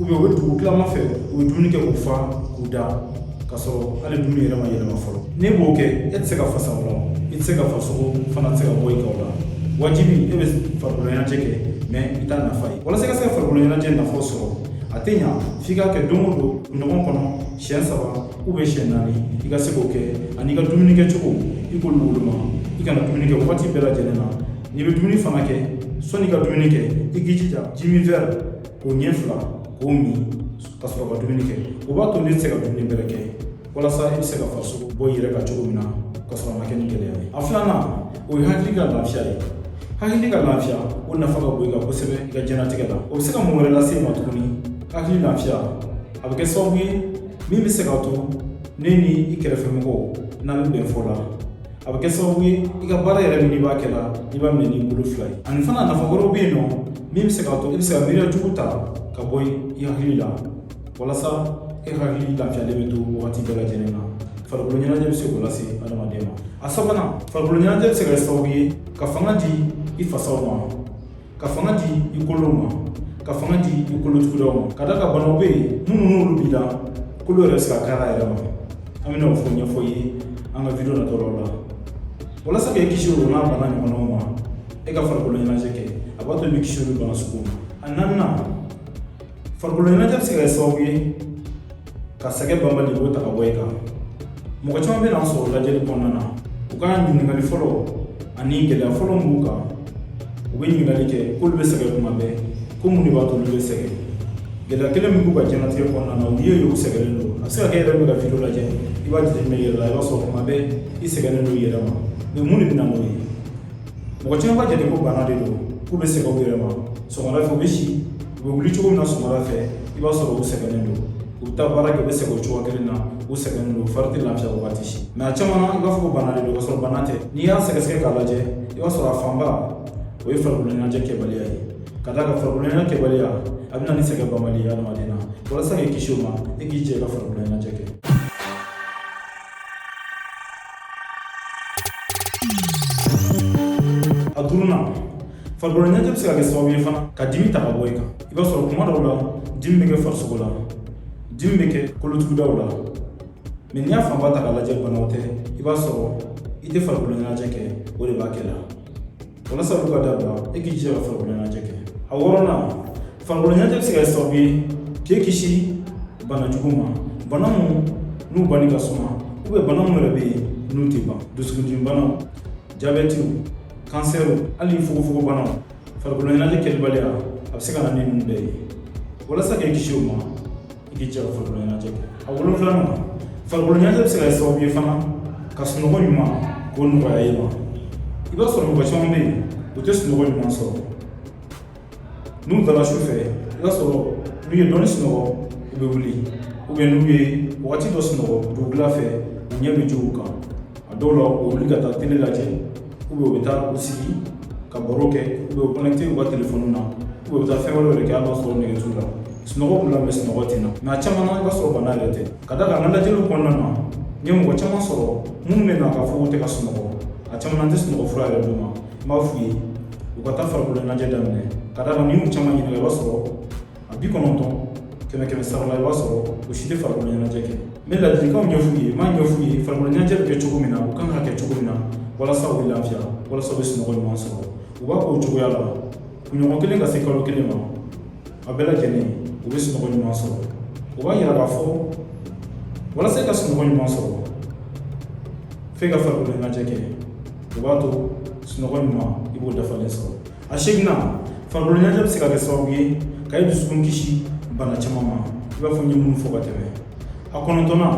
ou bien u bɛ dugu tilama fɛ, u bɛ dumuni kɛ k'u fa k'u da, k'a sɔrɔ hali dumuni yɛrɛ ma yɛlɛma fɔlɔ. N'e b'o kɛ, e tɛ se ka fasa o la, i tɛ se ka farisogo fana tɛ se ka bɔ i kan o la. Wajibi, e bɛ farikolo ɲɛnajɛ kɛ, mais i t'a nafa ye. Walasa i ka se ka farikolo ɲɛnajɛ nafa sɔrɔ, a tɛ ɲa f'i k'a kɛ don o don ɲɔgɔn kɔnɔ siɲɛ 3 ou bien siɲɛ 4, i ka se k'o kɛ. Ani i ka dumuni kɛcogo, i k'olu woloma. I kana dumuni kɛ wagati bɛɛ lajɛlen na. N'i bɛ dumuni fana kɛ, sɔnni i ka dumuni kɛ, i k'i jija ji min verre k'o ɲɛ 2 k'o min ka sɔrɔ ka dumuni kɛ. O b'a to ne tɛ se ka dumuni bɛrɛ kɛ, walasa i bɛ se ka farisogo bɔ i yɛrɛ kan cogo min na ka sɔrɔ a ma kɛ ni gɛlɛya ye. A filanan, o ye hakili ka lafiya ye. Hakili ka lafiya, o nafa ka bon i kan kosɛbɛ i ka diɲɛlatigɛ la. O bɛ se ka mun wɛrɛ lase i ma tuguni? Hakili lafiya, a bɛ kɛ sababu ye min bɛ se k'a to ne ni i kɛrɛfɛmɔgɔw n'a bɛ bɛn fɔ la. A bɛ kɛ sababu ye i ka baara yɛrɛ min n'i b'a kɛ la, i b'a minɛ n'i bolo fila ye. Ani fana, nafa wɛrɛw bɛ yen nɔ min bɛ se k'a to i bɛ se ka miiriya jugu ta ka bɔ i hakili la, walasa e hakili lafiyalen bɛ to wagati bɛɛ lajɛlen na. Farikolo ɲɛnajɛ bɛ se k'o lase adamaden ma. A sabanan, farikolo ɲɛnajɛ bɛ se ka kɛ sababu ye ka fanga di i fasaw ma, ka fanga di i kolow ma, ka fanga di i kolotugudaw ma. Ka d'a kan banaw bɛ yen minnu n'olu b'i la, kolo yɛrɛ bɛ se ka kari a yɛrɛ ma. An bɛna o fɔ ɲɛfɔ i ye an ka vidéo nataw la. Walasa k'i kisi o n'a bana ɲɔgɔnnaw ma, e ka farikolo ɲɛnajɛ kɛ, a b'a to i bɛ kisi olu bana sugu ma. A naaninan, farikolo ɲɛnajɛ bɛ se ka kɛ sababu ye ka sɛgɛn banbali k'o ta ka bɔ i kan. Mɔgɔ caman bɛ n'an sɔrɔ lajɛli kɔnɔna na, u ka ɲininkali fɔlɔ ani gɛlɛya fɔlɔ min b'u kan, u bɛ ɲininkali kɛ k'olu bɛ sɛgɛn kuma bɛɛ, ko mun de b'a to olu bɛ sɛgɛn. Gɛlɛya kelen min b'u ka diɲɛlatigɛ kɔnɔna na, u ye u sɛgɛnnen don. A bɛ se ka kɛ e yɛrɛ bɛ ka video lajɛ, i b'a jateminɛ i yɛrɛ la, i b'a sɔrɔ kuma bɛɛ i sɛgɛnnen don i yɛrɛ ma. Mais mun de bɛ na n'o ye? Mɔgɔ caman b'a jate ko bana de don, k'u bɛ sɛgɛn u yɛrɛ ma. Sɔgɔmada fɛ u bɛ si, u bɛ wuli cogo min na sɔgɔmada fɛ, i b'a sɔrɔ u sɛgɛnnen don. U bɛ taa baara kɛ, u bɛ sɛgɛn o cogoya kelen na, u sɛgɛnnen don, fari tɛ lafiya wagati si. Mais a caman na, i b'a fɔ ko bana de don, k'a sɔrɔ bana tɛ. N'i y'a sɛgɛsɛgɛ k'a lajɛ, i b'a sɔrɔ a fanba o ye farikolo ɲɛnajɛ kɛbaliya ye. Ka d'a kan farikolo ɲɛnajɛ kɛbaliya, a bɛ na ni sɛgɛn banbali ye adamaden na. Walasa k'i kisi o ma, e k'i jija i ka farikolo ɲɛnajɛ kɛ. A duurunan, farikolo ɲɛnajɛ bɛ se ka kɛ sababu ye fana ka dimi ta ka bɔ i kan. I b'a sɔrɔ kuma dɔw la, dimi bɛ kɛ farisogo la, dimi bɛ kɛ kolotugudaw la. Mais n'i y'a fanba ta k'a lajɛ, banaw tɛ. I b'a sɔrɔ i tɛ farikolo ɲɛnajɛ kɛ, o de b'a kɛ la. Walasa olu ka dabila, e k'i jija ka farikolo ɲɛnajɛ kɛ. A wɔɔrɔnan, farikolo ɲɛnajɛ bɛ se ka kɛ sababu ye k'e kisi bana jugu ma, bana mun n'u banni ka suma, ou bien bana mun yɛrɛ bɛ yen n'u tɛ ban, dusukundimi banaw, jabɛtiw, kansɛriw, hali fogofogo banaw. Farikolo ɲɛnajɛ kɛlibaliya, a bɛ se ka na ni ninnu bɛɛ ye. Walasa k'e kisi o ma, i k'i jija ka farikolo ɲɛnajɛ kɛ. A wolonfilanan, farikolo ɲɛnajɛ bɛ se ka kɛ sababu ye fana ka sunɔgɔ ɲuman k'o nɔgɔya i ma. I b'a sɔrɔ mɔgɔ caman bɛ yen, u tɛ sunɔgɔ ɲuman sɔrɔ. N'u dara su fɛ, i b'a sɔrɔ n'u ye dɔɔni sunɔgɔ, u bɛ wuli, ou bien n'u ye wagati dɔ sunɔgɔ dugukila fɛ, u ɲɛ bɛ jo u kan. A dɔw la, u bɛ wuli ka taa tele lajɛ, ou bien u bɛ taa u sigi ka baro kɛ, ou bien u connecté u ka telefɔni na, ou bien u bɛ taa fɛn wɛrɛw de kɛ, hali n'a sɔrɔ nɛgɛ t'u la. Sunɔgɔ b'u la, mais sunɔgɔ tɛ na. Mais a caman na, i b'a sɔrɔ bana yɛrɛ tɛ. Ka d'a kan n ka lajɛliw kɔnɔna na, n ye mɔgɔ caman sɔrɔ minnu bɛ na k'a fɔ k'u tɛ ka sunɔgɔ. A caman na, n tɛ sunɔgɔ fura yɛrɛ d'u ma, n b'a f'u ye u ka taa farikolo ɲɛnajɛ daminɛ. Ka d'a kan n'i y'u caman ɲininka, i b'a sɔrɔ a 90 kɛmɛ kɛmɛ sara la, i b'a sɔrɔ u si tɛ farikolo ɲɛnajɛ kɛ. N bɛ ladilikanw ɲɛf'u ye, n b'a ɲɛf'u ye farikolo ɲɛnajɛ bɛ kɛ cogo min na, u kan ka kɛ cogo min na walasa u bɛ lafiya, walasa u bɛ sunɔgɔ ɲuman sɔrɔ. U b'a k'o cogoya la kunɲɔgɔn kelen ka se kalo kelen ma, a bɛɛ lajɛlen u bɛ sunɔgɔ ɲuman sɔrɔ. O b'a yira k'a fɔ walasa i ka sunɔgɔ ɲuman sɔrɔ, f'e ka farikolo ɲɛnajɛ kɛ. O b'a to sunɔgɔ ɲuman, i b'o dafalen sɔrɔ. A seginnan, farikolo ɲɛnajɛ bɛ se ka kɛ sababu ye ka i dusukun kisi bana caman ma, i b'a fɔ n ye minnu fɔ ka tɛmɛ. A kɔnɔntɔnnan,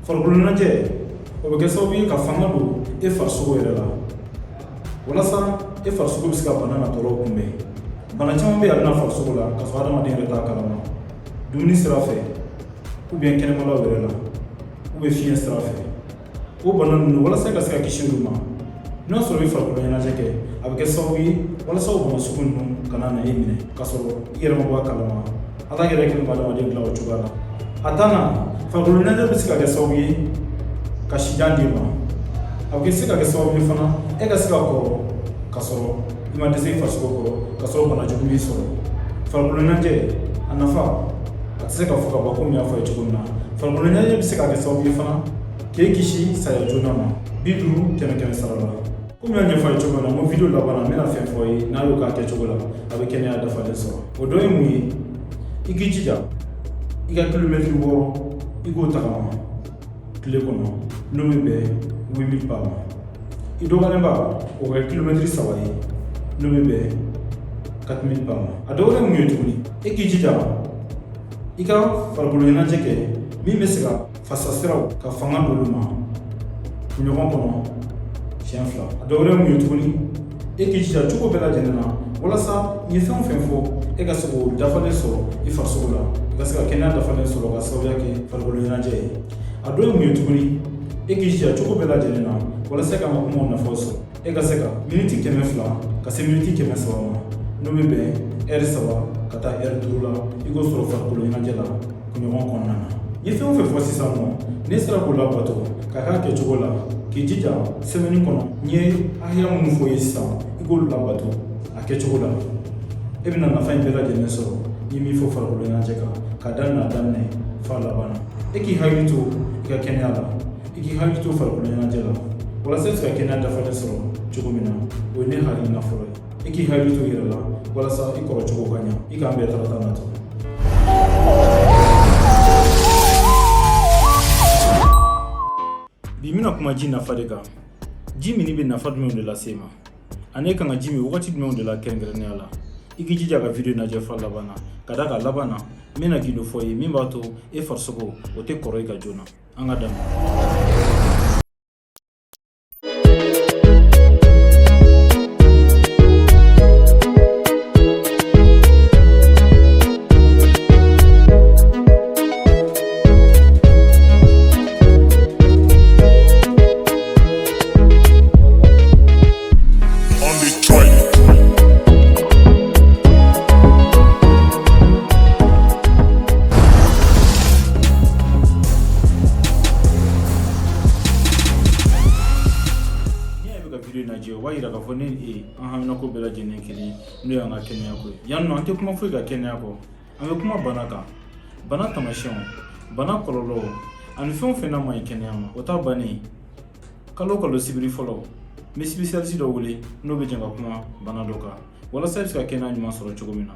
farikolo ɲɛnajɛ, o bɛ kɛ sababu ye ka fanga don e farisogo yɛrɛ la, walasa e farisogo bɛ se ka bana natɔlaw kunbɛn. Bana caman bɛ yen, a bɛ na farisogo la k'a sɔrɔ adamaden yɛrɛ t'a kalama, dumuni sira fɛ, ou bien kɛnɛmalaw yɛrɛ la, ou bien fiɲɛ sira fɛ. O bana ninnu, walasa i ka se ka kisi olu ma, n'o y'a sɔrɔ i bɛ farikolo ɲɛnajɛ kɛ, a bɛ kɛ sababu ye walasa o bana sugu ninnu kana na e minɛ k'a sɔrɔ i yɛrɛ ma bɔ a kalama. Ala yɛrɛ kɛlen bɛ adamaden dilan o cogoya la. A tannan, farikolo ɲɛnajɛ bɛ se ka kɛ sababu ye ka sijan d'i ma. A bɛ se ka kɛ sababu ye fana e ka se ka kɔrɔ ka sɔrɔ i ma dɛsɛ i farisogo kɔrɔ, ka sɔrɔ bana jugu m'i sɔrɔ. Farikolo ɲɛnajɛ, a nafa, a tɛ se ka fɔ ka ban. Komi n y'a fɔ a ye cogo min na, farikolo ɲɛnajɛ bɛ se ka kɛ sababu ye fana k'e kisi saya joona ma, 50 kɛmɛ kɛmɛ sara la. Komi n y'a ɲɛfɔ a ye cogo min na, n ko video laban na, n bɛna fɛn fɔ aw ye, n'a y'o k'a kɛcogo la, a bɛ kɛnɛya dafalen sɔrɔ. O dɔ ye mun ye? I k'i jija i ka kilomɛtiri 6, i k'o tagama tile kɔnɔ, n'o bɛ bɛn 8000 pas ma. I dɔgɔyalenba, o ka kɛ kilomɛtiri 3 ye, n'o bɛ bɛn 4000 pas ma. A dɔ wɛrɛ ye mun ye tuguni? E k'i jija i ka farikolo ɲɛnajɛ kɛ min bɛ se ka fasasiraw ka fanga don olu ma kunɲɔgɔn kɔnɔ siɲɛ 2. A dɔ wɛrɛ ye mun ye tuguni? E k'i jija cogo bɛɛ lajɛlen na walasa n ye fɛn o fɛn fɔ, e ka se k'o dafalen sɔrɔ i farisogo la, i ka se ka kɛnɛya dafalen sɔrɔ ka sababuya kɛ farikolo ɲɛnajɛ ye. A dɔ ye mun ye tuguni? E k'i jija cogo bɛɛ lajɛlen na walasa e ka n ka kumaw nafaw sɔrɔ, e ka se ka miniti 200 ka se miniti 300 ma, n'o bɛ bɛn ɛri 3 ka taa ɛri 5 la, i k'o sɔrɔ farikolo ɲɛnajɛ la kunɲɔgɔn kɔnɔna na. N ye fɛn o fɛn fɔ sisan nɔ, n'e sera k'o labato ka k'a kɛcogo la, k'i jija sɛmɛni kɔnɔ, n ye hakɛya minnu fɔ i ye sisan, i k'olu labato a kɛcogo la, e bɛna nafa in bɛɛ lajɛlen sɔrɔ n ye min fɔ farikolo ɲɛnajɛ kan, ka daminɛ a daminɛ f'a laban na. E k'i hakili to i ka kɛnɛya la, i k'i hakili to farikolo ɲɛnajɛ la, walasa i bɛ se ka kɛnɛya dafalen sɔrɔ cogo min na. O ye ne hakilina fɔlɔ ye. E k'i hakili to i yɛrɛ la walasa i kɔrɔ cogo ka ɲa. I k'an bɛn tarata nata. Bi n bɛna kuma ji nafa de kan. Ji minni bɛ nafa jumɛnw de lase i ma, ani e kan ka ji min wagati jumɛnw de la kɛrɛnkɛrɛnnenya la? I k'i jija ka video lajɛ f'a laban na, ka d'a kan laban na n bɛna gindo fɔ i ye min b'a to e farisogo o tɛ kɔrɔ i kan joona. An ka daminɛ. Lajɛ o b'a yira k'a fɔ ne ni e an haminako bɛɛ lajɛlen kelen, n'o y'an ka kɛnɛya ko ye. Yan nɔ, an tɛ kuma foyi ka kɛnɛya kɔ, an bɛ kuma bana kan, bana taamasiyɛnw, bana kɔlɔlɔw ani fɛn o fɛn n'a man ɲi kɛnɛya ma. O ta bannen, kalo o kalo sibiri fɔlɔ, n bɛ spécialiste dɔ wele n'o bɛ jɛ ka kuma bana dɔ kan, walasa i bɛ se ka kɛnɛya ɲuman sɔrɔ cogo min na.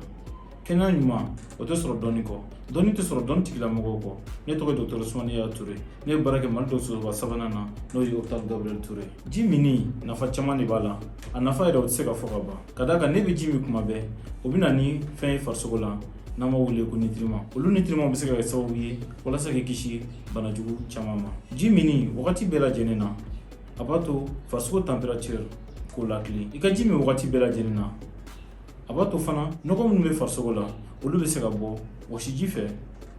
Kɛnɛya ɲuman, o tɛ sɔrɔ dɔnni kɔ, dɔnni tɛ sɔrɔ dɔnni tigilamɔgɔw kɔ. Ne tɔgɔ ye Docteur Usumani Yaya Ture. Ne ye baara kɛ Mali dɔgɔtɔrɔsoba sabanan na, n'o ye Hôpital Gabriel Touré. Ji minni, nafa caman de b'a la. A nafa yɛrɛ, o tɛ se ka fɔ ka ban, ka d'a kan ne bɛ ji min kuma bɛɛ, o bɛ na ni fɛn ye farisogo la n'an b'a wele ko nutriments. Olu nutriments bɛ se ka kɛ sababu ye walasa k'i kisi banajugu caman ma. Ji minni wagati bɛɛ lajɛlen na, a b'a to farisogo température k'o latilen. I ka ji min wagati bɛɛ lajɛlen na, a b'a to fana nɔgɔ minnu bɛ farisogo la, olu bɛ se ka bɔ wɔsiji fɛ,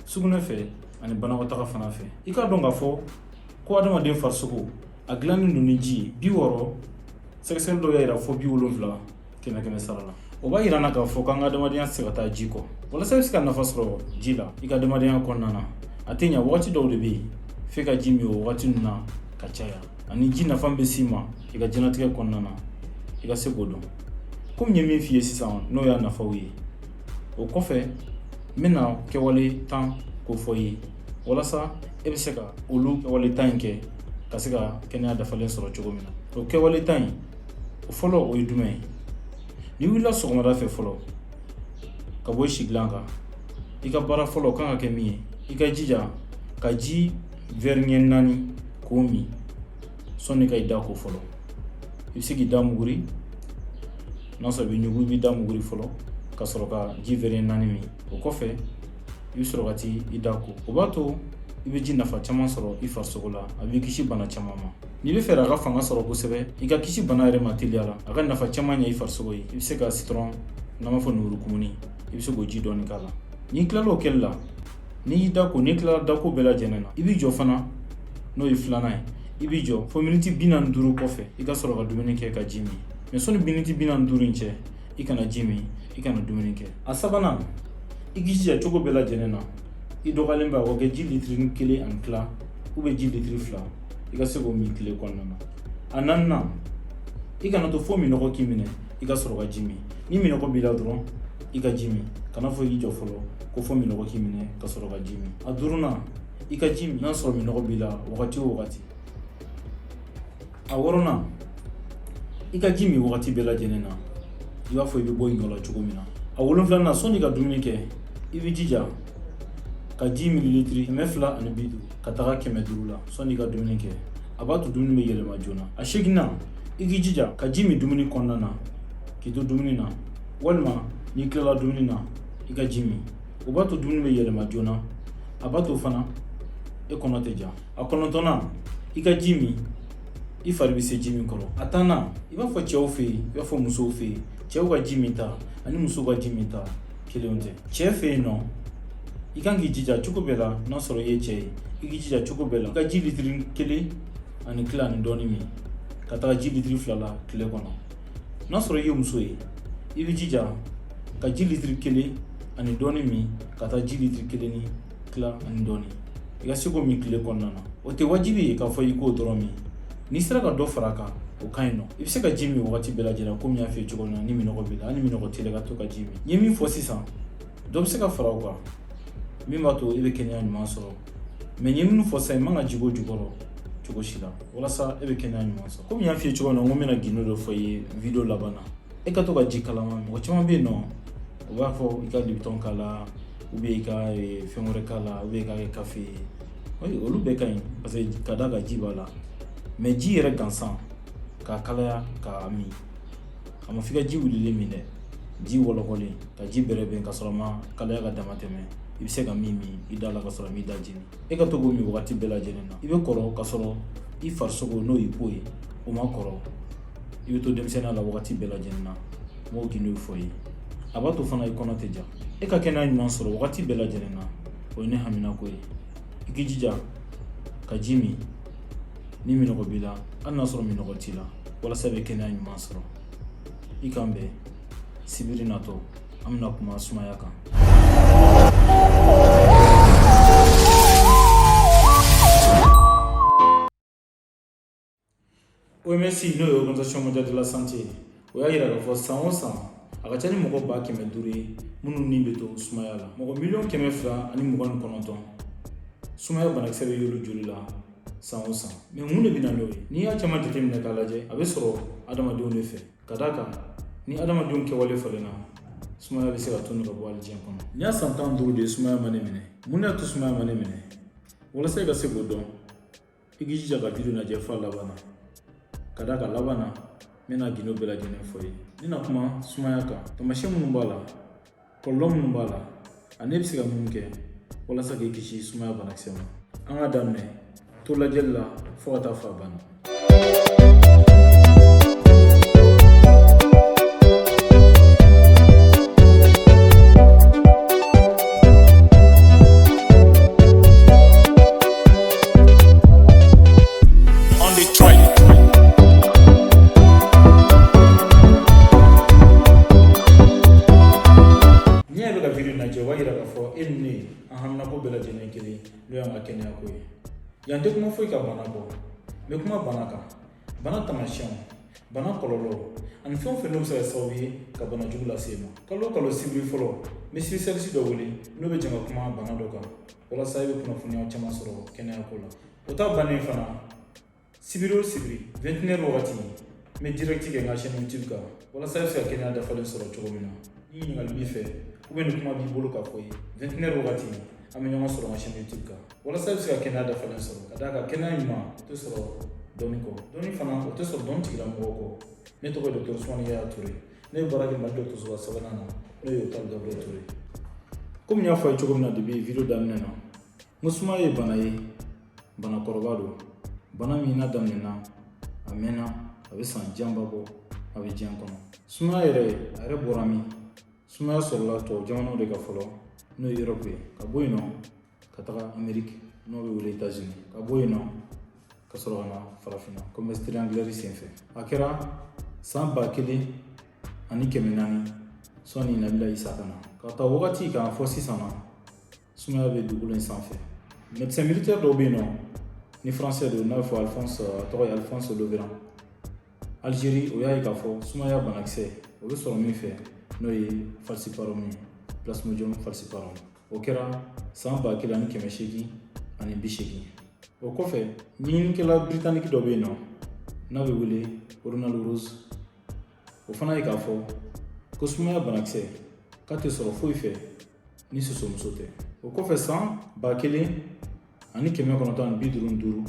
sugunɛ fɛ ani banakɔtaga fana fɛ. I k'a dɔn k'a fɔ ko adamaden farisogo a dilannen don ni ji ye 60, sɛgɛsɛgɛli dɔw y'a yira fo 70 kɛmɛ kɛmɛ sara la. O b'a yira n na k'a fɔ k'an ka adamadenya tɛ se ka taa ji kɔ. Walasa i bɛ se ka nafa sɔrɔ ji la i ka adamadenya kɔnɔna na, a tɛ ɲa, wagati dɔw de bɛ yen f'e ka ji min o wagati ninnu na ka caya, ani ji nafa bɛ s'i ma i ka diɲɛlatigɛ kɔnɔna na, i ka se k'o dɔn. Komi n ye min f'i ye sisan, n'o y'a nafaw ye, o kɔfɛ n bɛna kɛwale 10 k'o fɔ i ye, walasa e bɛ se ka olu kɛwale 10 in kɛ ka se ka kɛnɛya dafalen sɔrɔ cogo min na. O kɛwale 10 in, o fɔlɔ, o ye jumɛn ye? N'i wulila sɔgɔmada fɛ fɔlɔ ka bɔ i sigilan kan, i ka baara fɔlɔ kan ka kɛ min ye, i ka jija ka ji verre ɲɛ 4 k'o min sɔnni ka i da ko fɔlɔ. I bɛ se k'i da muguri, n'a sɔrɔ i bɛ ɲugu, i b'i da muguri fɔlɔ ka sɔrɔ ka ji verre ɲɛ 4 min. O kɔfɛ, i bɛ sɔrɔ ka t'i da ko. O b'a to i bɛ ji nafa caman sɔrɔ i farisogo la, a b'i kisi bana caman ma. N'i bɛ fɛ a ka fanga sɔrɔ kosɛbɛ, i ka kisi bana yɛrɛ ma teliya la, a ka nafa caman ɲɛ i farisogo ye, i bɛ se ka citron, n'an b'a fɔ lemurukumuni, i bɛ se k'o ji dɔɔni k'a la. N'i tilala o kɛli la, n'i y'i da ko, n'i tilala dako bɛɛ lajɛlen na, i b'i jɔ fana, n'o ye filanan ye, i b'i jɔ fo miniti 45 kɔfɛ, i ka sɔrɔ ka dumuni kɛ ka ji min. Mais sɔnni miniti 45 in cɛ, i kana ji min, i kana dumuni kɛ. A sabanan, i k'i jija cogo bɛɛ lajɛlen na, i dɔgɔyalen ba, o kɛ ji litiri kelen ani tila ou bien ji litiri 2, i ka se k'o min tile kɔnɔna na. A naaninan, i kana to fo minɔgɔ k'i minɛ i ka sɔrɔ ka ji min. Ni minɔgɔ b'i la dɔrɔn, i ka ji min. Kana fɔ i k'i jɔ fɔlɔ ko fo minɔgɔ k'i minɛ ka sɔrɔ ka ji min. A duurunan, i ka ji min n'a sɔrɔ minɔgɔ b'i la wagati o wagati. A wɔɔrɔnan, i ka ji min wagati bɛɛ lajɛlen na, i b'a fɔ i bɛ bɔ i nɔ la cogo min na. A wolonfilanan, sɔnni ka dumuni kɛ, i bɛ jija ka ji mililitiri 250 ka taga 500 la sɔnni i ka dumuni kɛ. A b'a to dumuni bɛ yɛlɛma joona. A seeginnan, i k'i jija ka ji min dumuni kɔnɔna na, k'i to dumuni na walima n'i tilala dumuni na, i ka ji min. O b'a to dumuni bɛ yɛlɛma joona, a b'a to fana e kɔnɔ tɛ ja. A kɔnɔntɔnnan, i ka ji min i fari bɛ se ji min kɔrɔ. A tannan, i b'a fɔ cɛw fɛ yen, i b'a fɔ musow fɛ yen, cɛw ka ji min ta ani musow ka ji min ta kelenw tɛ. Cɛ fɛ yen nɔ, i kan k'i jija cogo bɛɛ la, n'a sɔrɔ i ye cɛ ye, i k'i jija cogo bɛɛ la i ka ji litiri kelen ani tila ani dɔɔni min ka taga ji litiri 2 la tile kɔnɔ. N'a sɔrɔ i ye muso ye, i bɛ jija ka ji litiri kelen ani dɔɔni min ka taa ji litiri kelen ni tila ani dɔɔni, i ka se k'o min tile kɔnɔna na. O tɛ wajibi ye k'a fɔ i k'o dɔrɔn min. N'i sera ka dɔ fara a kan, o ka ɲi nɔ. I bɛ se ka ji min wagati bɛɛ lajɛlen, komi n y'a f'i ye cogo min na, ni minɔgɔ b'i la, hali ni minɔgɔ t'i la, i ka to ka ji min. N ye min fɔ sisan, dɔ bɛ se ka fara o kan min b'a to e bɛ kɛnɛya ɲuman sɔrɔ. Mais n ye minnu fɔ sisan, i man ka jigin o jukɔrɔ cogo si la walasa e bɛ kɛnɛya ɲuman sɔrɔ. Komi n y'a f'i ye cogo min na, n ko n bɛna gindo dɔ fɔ i ye video laban na. E ka to ka ji kalaman. Mɔgɔ caman bɛ yen nɔ, u b'a fɔ i ka Lipton k'a la, ou bien i ka fɛn wɛrɛ k'a la, ou bien i k'a kɛ kafe ye. Oui, olu bɛɛ ka ɲi, parce que ka d'a kan ji b'a la. Mais ji yɛrɛ gansan k'a kalaya k'a min, a ma f'i ka ji wulilen min dɛ. Ji wɔlɔkɔlen, ka ji bɛrɛbɛn ka sɔrɔ a ma kalaya ka dama tɛmɛ. I bɛ se ka min min i da la ka sɔrɔ a m'i da jeni. E ka to k'o min wagati bɛɛ lajɛlen na. I bɛ kɔrɔ ka sɔrɔ i farisogo, n'o y'i peau ye, o ma kɔrɔ. I bɛ to denmisɛnninya la wagati bɛɛ lajɛlen na. M'o gindo fɔ i ye. A b'a to fana i kɔnɔ tɛ ja. E ka kɛnɛya ɲuman sɔrɔ wagati bɛɛ lajɛlen na, o ye ne haminako ye. I k'i jija ka ji min ni minɔgɔ b'i la, hali n'a sɔrɔ minɔgɔ t'i la, walasa i bɛ kɛnɛya ɲuman sɔrɔ. I k'an bɛn sibiri natɔ, an bɛna kuma sumaya kan. OMS, n'o ye Organisation mondiale de la santé ye, o y'a yira k'a fɔ san o san, a ka ca ni mɔgɔ 500,000 ye minnu ni bɛ to sumaya la. Mɔgɔ 229,000,000, sumaya banakisɛ bɛ y'olu joli la san o san. Mais mun de bɛ na n'o ye? N'i y'a caman jateminɛ k'a lajɛ, a bɛ sɔrɔ adamadenw de fɛ. Ka d'a kan ni adamadenw kɛwale falenna, sumaya bɛ se ka tunu ka bɔ hali diɲɛ kɔnɔ. Nin y'a san 15 de ye sumaya ma ne minɛ. Mun de y'a to sumaya ma ne minɛ? Walasa i ka se k'o dɔn, i k'i jija ka video lajɛ f'a laban na. Ka d'a kan laban na, n bɛna gindo bɛɛ lajɛlen fɔ i ye. Ne na kuma sumaya kan, taamasiyɛn minnu b'a la, kɔlɔlɔ minnu b'a la, ani e bɛ se ka mun kɛ walasa k'i kisi sumaya banakisɛ ma. An ka daminɛ to lajɛli la fo ka taa fɔ a banna. On the track. N'i y'a bɛ ka video lajɛ, o b'a yira k'a fɔ e ni ne, an haminako bɛɛ lajɛlen kelen, n'o y'an ka kɛnɛyako ye. Yan tɛ kuma foyi ka bana kɔ. N bɛ kuma bana kan, bana taamasiyɛnw, bana kɔlɔlɔ, ani fɛn o fɛn n'o bɛ se ka kɛ sababu ye ka bana jugu lase e ma. Kalo o kalo sibiri fɔlɔ, n bɛ spécialiste dɔ wele n'o bɛ jɛ ka kuma bana dɔ kan, walasa e bɛ kunnafoniya caman sɔrɔ kɛnɛyako la. O ta bannen fana, sibiri o sibiri 21 wagati, n bɛ direct kɛ n ka chaîne YouTube kan, walasa i bɛ se ka kɛnɛya dafalen sɔrɔ cogo min na. Ni ɲininkali b'i fɛ ou bien ni kuma b'i bolo k'a fɔ i ye, 21 wagati, an bɛ ɲɔgɔn sɔrɔ n ka chaîne YouTube kan, walasa i bɛ se ka kɛnɛya dafalen sɔrɔ. Ka d'a kan kɛnɛya ɲuman, o tɛ sɔrɔ dɔnni kɔ. Dɔnni fana, o tɛ sɔrɔ dɔnni tigilamɔgɔw kɔ. Ne tɔgɔ ye Docteur Usumani Yaya Ture. Ne bɛ baara kɛ Mali dɔgɔtɔrɔsoba sabanan na, n'o ye Hôpital Gabriel Touré. Komi n y'a fɔ a ye cogo min na depuis video daminɛ na, n ko sumaya ye bana ye, bana kɔrɔba don, bana min n'a daminɛna a mɛnna, a bɛ san janba bɔ, a bɛ diɲɛ kɔnɔ. Sumaya yɛrɛ, a yɛrɛ bɔra min? Sumaya sɔrɔla tubabu jamanaw de ka fɔlɔ, n'o ye Europe ye, ka bɔ yen nɔ ka taga Amérique, n'o bɛ wele États-Unis, ka bɔ yen nɔ ka sɔrɔ ka na farafinna commerce triangulaire senfɛ. A kɛra san 1400 sɔnni Nabila Isa ka na. Ka ta wagati kan fɔ sisan na, sumaya bɛ dugukolo in sanfɛ. Médecin militaire dɔw bɛ yen nɔ, ni français don, n'a bɛ fɔ Alphonse, a tɔgɔ ye Alphonse Laveran, Algérie, o y'a ye k'a fɔ sumaya banakisɛ, o bɛ sɔrɔ min fɛ, n'o ye falciparum ye, Plasmodium falciparum. O kɛra san 1880. O kɔfɛ, ɲininikɛla britannique dɔ bɛ yen nɔ n'a bɛ wele Ronald Rose, o fana ye k'a fɔ ko sumaya banakisɛ k'a tɛ sɔrɔ foyi fɛ ni sosomuso tɛ. O kɔfɛ, san 1955,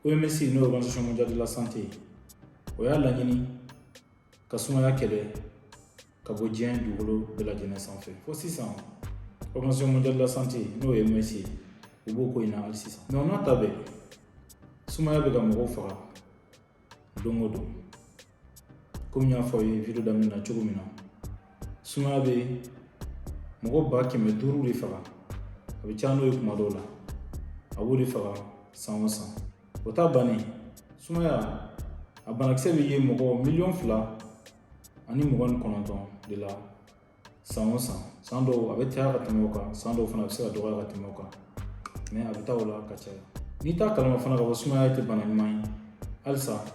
OMS, n'o ye Organisation mondiale de la santé ye, o y'a laɲini ka sumaya kɛlɛ ka bɔ diɲɛ dugukolo bɛɛ lajɛlen sanfɛ. Fo sisan, Organisation mondiale de la santé, n'o ye OMS ye, u b'o ko in na hali sisan. Mais o n'a ta bɛɛ, sumaya bɛ ka mɔgɔw faga don o don. Komi n y'a fɔ aw ye video daminɛ na cogo min na, sumaya bɛ mɔgɔ 500,000 de faga, a bɛ caya n'o ye kuma dɔw la, a b'o de faga san o san. O ta bannen, sumaya a banakisɛ bɛ ye mɔgɔ 2,029,000 de la san o san. San dɔw a bɛ caya ka tɛmɛ o kan, san dɔw fana a bɛ se ka dɔgɔya ka tɛmɛ o kan, mais a bɛ taa o la ka caya. N'i t'a kalama fana k'a fɔ sumaya tɛ bana ɲuman ye halisa,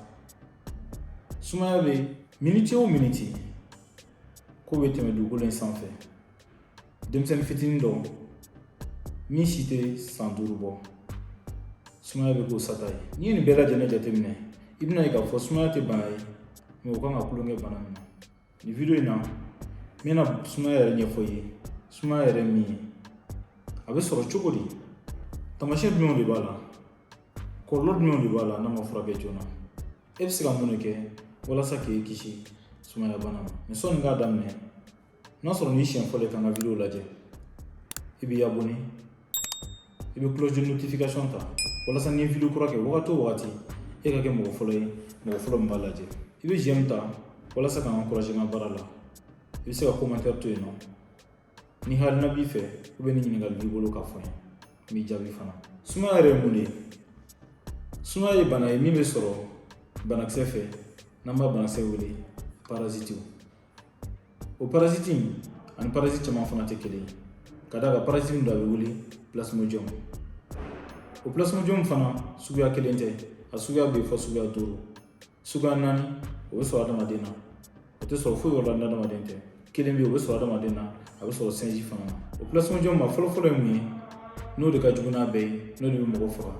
sumaya bɛ miniti o miniti k'o bɛ tɛmɛ dugukolo in sanfɛ, denmisɛnnin fitinin dɔ min si tɛ san 5 bɔ, sumaya bɛ k'o sata ye. N'i ye nin bɛɛ lajɛlen jateminɛ, i bɛna ye k'a fɔ sumaya tɛ bana ye, mais o kan ka tulonkɛ bana min na. Nin video in na, n bɛna sumaya yɛrɛ ɲɛfɔ i ye. Sumaya yɛrɛ min ye, a bɛ sɔrɔ cogo di, taamasiyɛn jumɛnw de b'a la, kɔlɔlɔ jumɛnw de b'a la n'a ma furakɛ joona, e bɛ se ka mun de kɛ walasa k'i kisi sumaya bana ma. Mais sɔnni k'a daminɛ, N'a sɔrɔ n'i siɲɛ fɔlɔ ye ka n ka video lajɛ, i b'i abonné, i bɛ cloche de notification ta walasa ni video kura kɛ wagati o wagati, e ka kɛ mɔgɔ fɔlɔ ye, mɔgɔ fɔlɔ min b'a lajɛ. I bɛ j'aime ta walasa ka n encourager n ka baara la. I bɛ se ka commentaire to yen nɔ ni hakilina b'i fɛ ou bien ni ɲininkali b'i bolo k'a fɔ n ye, n b'i jaabi fana. Sumaya yɛrɛ ye mun de ye? Sumaya ye bana ye min bɛ sɔrɔ banakisɛ fɛ, n'an b'a banakisɛ wele parasitiw. O parasite in ani parasite caman fana tɛ kelen ye, ka d'a kan parasite min don, a bɛ wele plasmodium. O plasmodium fana suguya kelen tɛ, a suguya bɛ yen fɔ suguya 5. Suguya 4, o bɛ sɔrɔ adamaden na, o tɛ sɔrɔ foyi wɛrɛ la ni adamaden tɛ. Kelen bɛ yen, o bɛ sɔrɔ adamaden na, a bɛ sɔrɔ singe fana na. O plasmodium ma fɔlɔfɔlɔ ye mun ye, n'o de ka jugu n'a bɛɛ ye, n'o de bɛ mɔgɔ faga,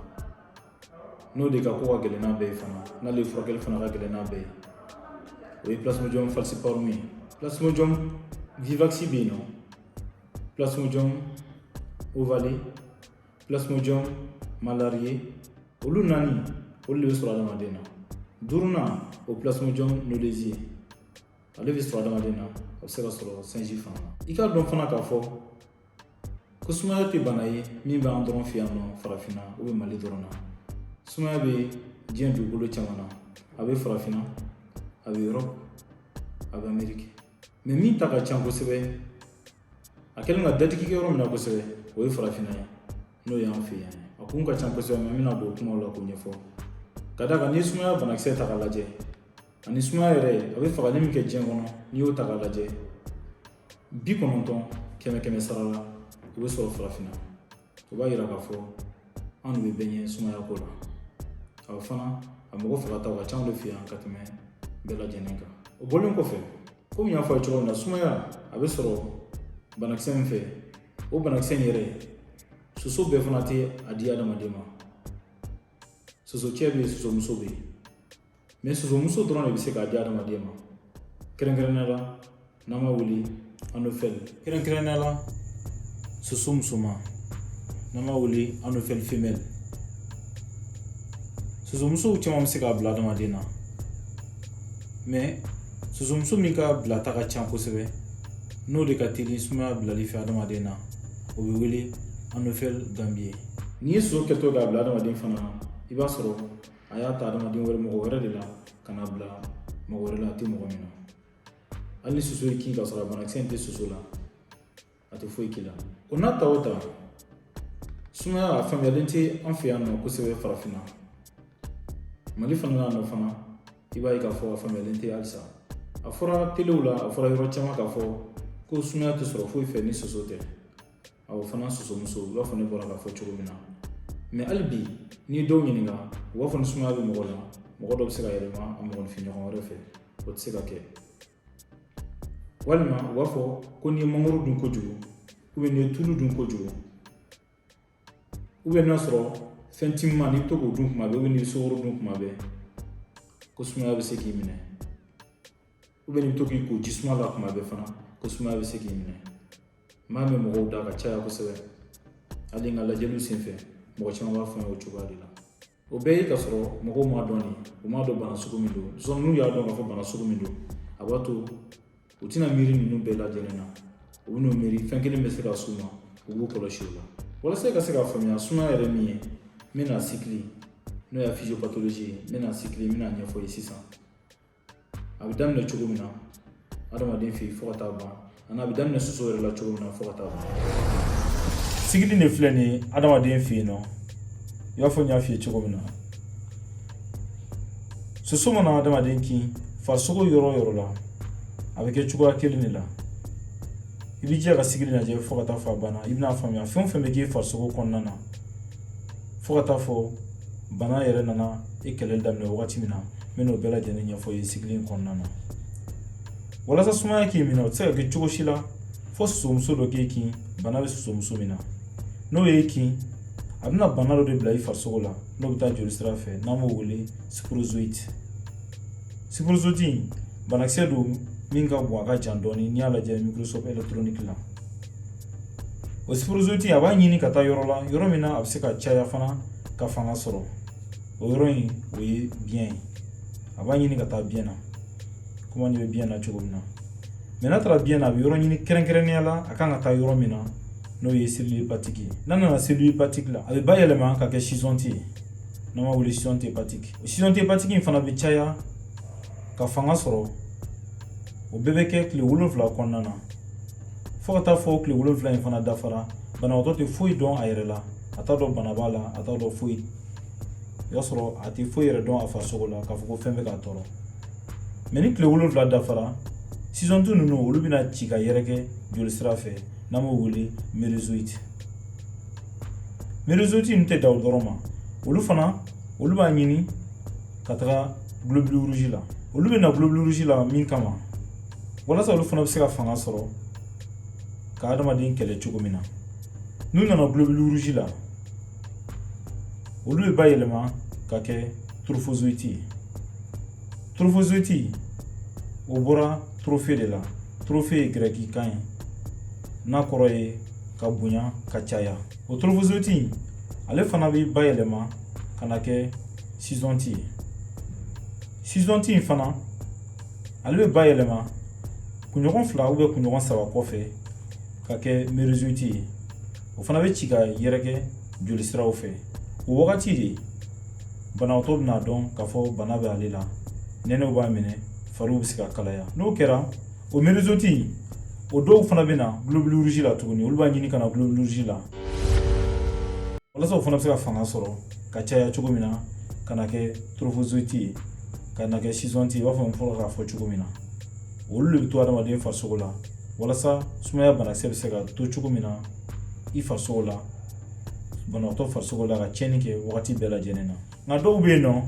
n'o de ka ko ka gɛlɛn n'a bɛɛ ye fana, n'ale furakɛli fana ka gɛlɛn n'a bɛɛ ye, o ye plasmodium falciparum ye. Plasmodium vivax bɛ yen nɔ, plasmodium ovale, plasmodium malariae, olu 4, olu de bɛ sɔrɔ adamaden na. Duurunan, o plasmodium knowlesi ye, ale bɛ sɔrɔ adamaden na, a bɛ se ka sɔrɔ singe fana na. I k'a dɔn fana k'a fɔ ko sumaya tɛ bana ye min b'an dɔrɔn fɛ yan nɔ farafinna ou bien Mali dɔrɔn na. Sumaya bɛ diɲɛ dugukolo caman na, a bɛ farafinna, a bɛ Europe, a bɛ Amérique, mais min ta ka ca kosɛbɛ, a kɛlen ka dadigi kɛ yɔrɔ min na kosɛbɛ, o ye farafinna ye, n'o y'an fɛ yan. A kun ka ca kosɛbɛ, mais n bɛna don kumaw la k'o ɲɛfɔ. Ka d'a kan n'i ye sumaya banakisɛ ta k'a lajɛ, ani sumaya yɛrɛ a bɛ fagali min kɛ diɲɛ kɔnɔ, n'i y'o ta k'a lajɛ, 90 100 100 sara la, o bɛ sɔrɔ farafinna. O b'a yira k'a fɔ anw de bɛ bɛɛ ɲɛ sumaya ko la. A fana a mɔgɔ fagataw ka ca anw de fɛ yan ka tɛmɛ bɛɛ lajɛlen kan. O bɔlen kɔfɛ, komi n y'a fɔ a ye cogo min na, sumaya a bɛ sɔrɔ banakisɛ min fɛ, o banakisɛ in yɛrɛ, soso bɛɛ fana tɛ a di adamaden ma. Soso cɛ bɛ yen, soso muso bɛ yen, mais soso muso dɔrɔn de bɛ se k'a di adamaden ma, kɛrɛnkɛrɛnnenya la n'an b'a wele anophèle, kɛrɛnkɛrɛnnenya la soso musoman n'an b'a wele anophèle femelle. Sosomusow caman bɛ se k'a bila adamaden na, mais sosomuso min ka bilata ka ca kosɛbɛ, n'o de ka teli sumaya bilali fɛ adamaden na, o bɛ wele anophèle gambiae. N'i ye soso kɛtɔ k'a bila adamaden fana na, i b'a sɔrɔ a y'a ta adamaden wɛrɛ, mɔgɔ wɛrɛ de la ka na bila mɔgɔ wɛrɛ la, a tɛ mɔgɔ min na. Hali ni soso ye kin ka sɔrɔ a banakisɛ in tɛ soso la, a tɛ foyi k'i la. O n'a ta o ta, sumaya a faamuyalen tɛ an fɛ yan nɔ kosɛbɛ farafinna. Mali fana na nɔ fana, i b'a ye k'a fɔ a faamuyalen tɛ halisa. A fɔra telew la, a fɔra yɔrɔ caman k'a fɔ ko sumaya tɛ sɔrɔ foyi fɛ ni soso tɛ. Awɔ fana, sosomuso, i b'a fɔ ne bɔra k'a fɔ cogo min na. Mais hali bi, n'i ye dɔw ɲininka, u b'a fɔ ni sumaya bɛ mɔgɔ la, mɔgɔ dɔ bɛ se ka yɛlɛma a mɔgɔninfin ɲɔgɔn wɛrɛ fɛ, o tɛ se ka kɛ. Walima u b'a fɔ ko n'i ye mangoro dun kojugu, ou bien n'i ye tulu dun kojugu, ou bien n'a sɔrɔ fɛn timinman n'i bɛ to k'o dun kuma bɛɛ, ou bien n'i bɛ sukaro dun kuma bɛɛ, ko sumaya bɛ se k'i minɛ, ou bien n'i bɛ to k'i ko jisuma la kuma bɛɛ fana, ko sumaya bɛ se k'i minɛ. N b'a mɛn mɔgɔw da ka caya kosɛbɛ. Hali n ka lajɛliw senfɛ, mɔgɔ caman b'a fɔ n ye o cogoya de la. O bɛɛ ye ka sɔrɔ mɔgɔw m'a dɔn de, u m'a dɔn bana sugu min don. Sɔn n'u y'a dɔn k'a fɔ bana sugu min don, a b'a to u tɛna miiri ninnu bɛɛ lajɛlen na. U bɛn'u miiri fɛn kelen bɛ se ka s'u ma, u b'u kɔlɔsi o la. Walasa i ka se k'a faamuya sumaya yɛrɛ min ye, n bɛna cycle, n'o ye physiopathologie ye, n bɛna cycle, n bɛna ɲɛfɔ i ye sisan, a bɛ daminɛ cogo min na adamaden fɛ yen fo ka taa ban, ani a bɛ daminɛ soso yɛrɛ la cogo min na fo ka taa ban. Cycle de filɛ nin ye adamaden fɛ yen nɔ, i b'a fɔ n y'a f'i ye cogo min na, soso mana adamaden kin farisogo yɔrɔ o yɔrɔ la, a bɛ kɛ cogoya kelen de la. I b'i jija ka cycle lajɛ fo ka taa fɔ a banna, i bɛna faamuya fɛn o fɛn bɛ k'i farisogo kɔnɔna na fo ka taa fɔ bana yɛrɛ nana e kɛlɛli daminɛ wagati min na. N bɛn'o bɛɛ lajɛlen ɲɛfɔ i ye cycle in kɔnɔna na. Walasa sumaya k'i minɛ, o tɛ se ka kɛ cogo si la fo sosomuso dɔ k'e kin, bana bɛ sosomuso min na. N'o y'e kin, a bɛna bana dɔ de bila i farisogo la, n'o bɛ taa joli sira fɛ, n'an b'o wele sporozoïte. Sporozoïte in, banakisɛ don min ka bon, a ka jan dɔɔni n'i y'a lajɛ microscope électronique la. O sporozoïte, a b'a ɲini ka taa yɔrɔ la, yɔrɔ min na a bɛ se ka caya fana ka fanga sɔrɔ. O yɔrɔ in, o ye biɲɛ ye. A b'a ɲini ka taa biɲɛ na, komi an ɲɛ bɛ biɲɛ na cogo min na. Mais n'a taara biɲɛ na, a bɛ yɔrɔ ɲini kɛrɛnkɛrɛnnenya la a kan ka taa yɔrɔ min na, n'o ye cellule hépatique ye. N'a nana cellule hépatique la, a bɛ bayɛlɛma ka kɛ schizonte ye, n'an b'a wele schizonte hépatique. O schizonte hépatique in fana bɛ caya ka fanga sɔrɔ. O bɛɛ bɛ kɛ tile 7 kɔnɔna na, fo ka taa fɔ tile 7 in fana dafara, banabagatɔ tɛ foyi dɔn a yɛrɛ la. A t'a dɔn bana b'a la, a t'a dɔn foyi. O y'a sɔrɔ a tɛ foyi yɛrɛ dɔn a farisogo la k'a fɔ ko fɛn bɛ k'a tɔɔrɔ. Mais ni tile 7 dafara, schizonte ninnu, olu bɛna ci ka yɛrɛkɛ joli sira fɛ, n'an b'o wele mérozoïte. Mérozoïte ninnu tɛ dan o dɔrɔn ma. Olu fana, olu b'a ɲini ka taga globule rouge la. Olu bɛ na globule rouge la min kama, walasa olu fana bɛ se ka fanga sɔrɔ ka adamaden kɛlɛ cogo min na. N'u nana globule rouge la, olu bɛ bayɛlɛma ka kɛ trophozoïte ye. Trophozoïte, o bɔra trophée de la. Trophée ye gɛrɛki kan ye, n'a kɔrɔ ye ka bonya, ka caya. O trophozoïte, ale fana bɛ bayɛlɛma ka na kɛ schizonte ye. Schizonte in fana, ale bɛ bayɛlɛma kunɲɔgɔn 2 ou kunɲɔgɔn 3 kɔfɛ ka kɛ mérozoïte ye. O fana bɛ ci ka yɛrɛkɛ joli siraw fɛ. O wagati de banabagatɔ bɛna dɔn k'a fɔ bana bɛ ale la. Nɛnɛw b'a minɛ, fariw bɛ se ka kalaya. N'o kɛra, o mérozoïte, o dɔw fana bɛ na globule rouge la tuguni. Olu b'a ɲini ka na globule rouge la, walasa o fana bɛ se ka fanga sɔrɔ ka caya cogo min na, ka na kɛ trophozoïte ye, ka na kɛ schizonte ye. I b'a fɔ n fɔra k'a fɔ cogo min na, olu de bɛ to adamaden farisogo la, walasa sumaya banakisɛ bɛ se ka to cogo min na i farisogo la, banabagatɔ farisogo la, ka tiɲɛni kɛ wagati bɛɛ lajɛlen na. Nka dɔw bɛ yen nɔ,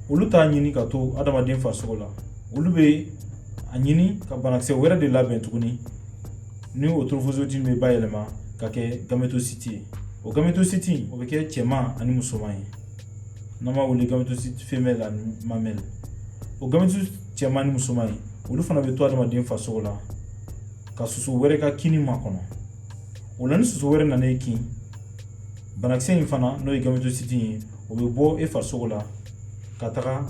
olu t'a ɲini ka to adamaden farisogo la. Olu bɛ a ɲini ka banakisɛ wɛrɛ de labɛn tuguni, ni o trophozoïte bɛ bayɛlɛma ka kɛ gamétocyte ye. O gamétocyte, o bɛ kɛ cɛman ani musoman ye, n'an b'a wele gamétocyte femelle ani mâle. O gamétocyte cɛman ni musoman ye, olu fana bɛ to adamaden farisogo la ka soso wɛrɛ ka kinni makɔnɔ. O la, ni soso wɛrɛ nana e kin, banakisɛ in fana, n'o ye gamétocyte ye, o bɛ bɔ e farisogo la ka taga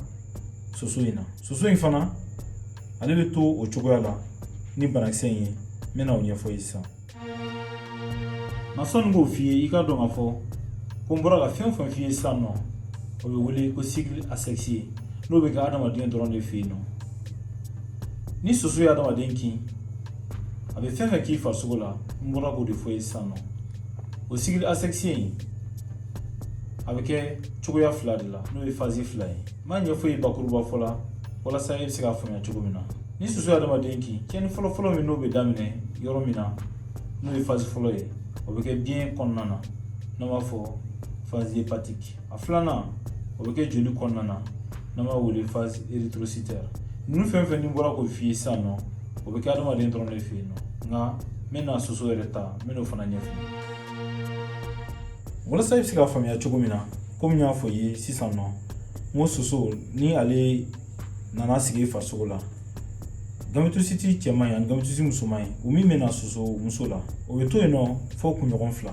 soso in na. Soso in fana, ale bɛ to o cogoya la ni banakisɛ in ye. N bɛna o ɲɛfɔ ye sisan. Nka sɔnni k'o f'i ye, i k'a dɔn k'a fɔ ko n bɔra ka fɛn o fɛn f'i ye sisan nɔ, o bɛ wele ko cycle asexué, n'o bɛ kɛ adamaden dɔrɔn de fɛ yen nɔ. Ni soso ye adamaden kin, a bɛ fɛn fɛn k'i farisogo la, n bɔra k'o de fɔ ye sisan nɔ. O cycle asexué in, a bɛ kɛ cogoya fila de la, n'o ye phase 2 ye. N b'a ɲɛfɔ ye bakuruba fɔ la, walasa e bɛ se k'a faamuya cogo min na. Ni soso ye adamaden kin, tiɲɛni fɔlɔfɔlɔ min n'o bɛ daminɛ yɔrɔ min na, n'o ye phase fɔlɔ ye, o bɛ kɛ biɲɛ kɔnɔna na, n'an b'a fɔ phase hépatique. A filanan, o bɛ kɛ joli kɔnɔna na, n'an b'a wele phase érythrocytaire. Ninnu fɛn fɛn ni bɔra k'o f'i ye sisan nɔ, o bɛ kɛ adamaden dɔrɔn de fɛ yen nɔ. Nka n bɛna soso yɛrɛ ta, n bɛn'o fana ɲɛfɔ, walasa i bɛ se k'a faamuya cogo min na. Komi n y'a fɔ i ye sisan nɔ, n ko soso, ni ale nana sigi i farisogo la, gamétocyte cɛman ye ani gamétocyte musoman ye, o min bɛ na soso muso la, o bɛ to yen nɔ fo kunɲɔgɔn 2.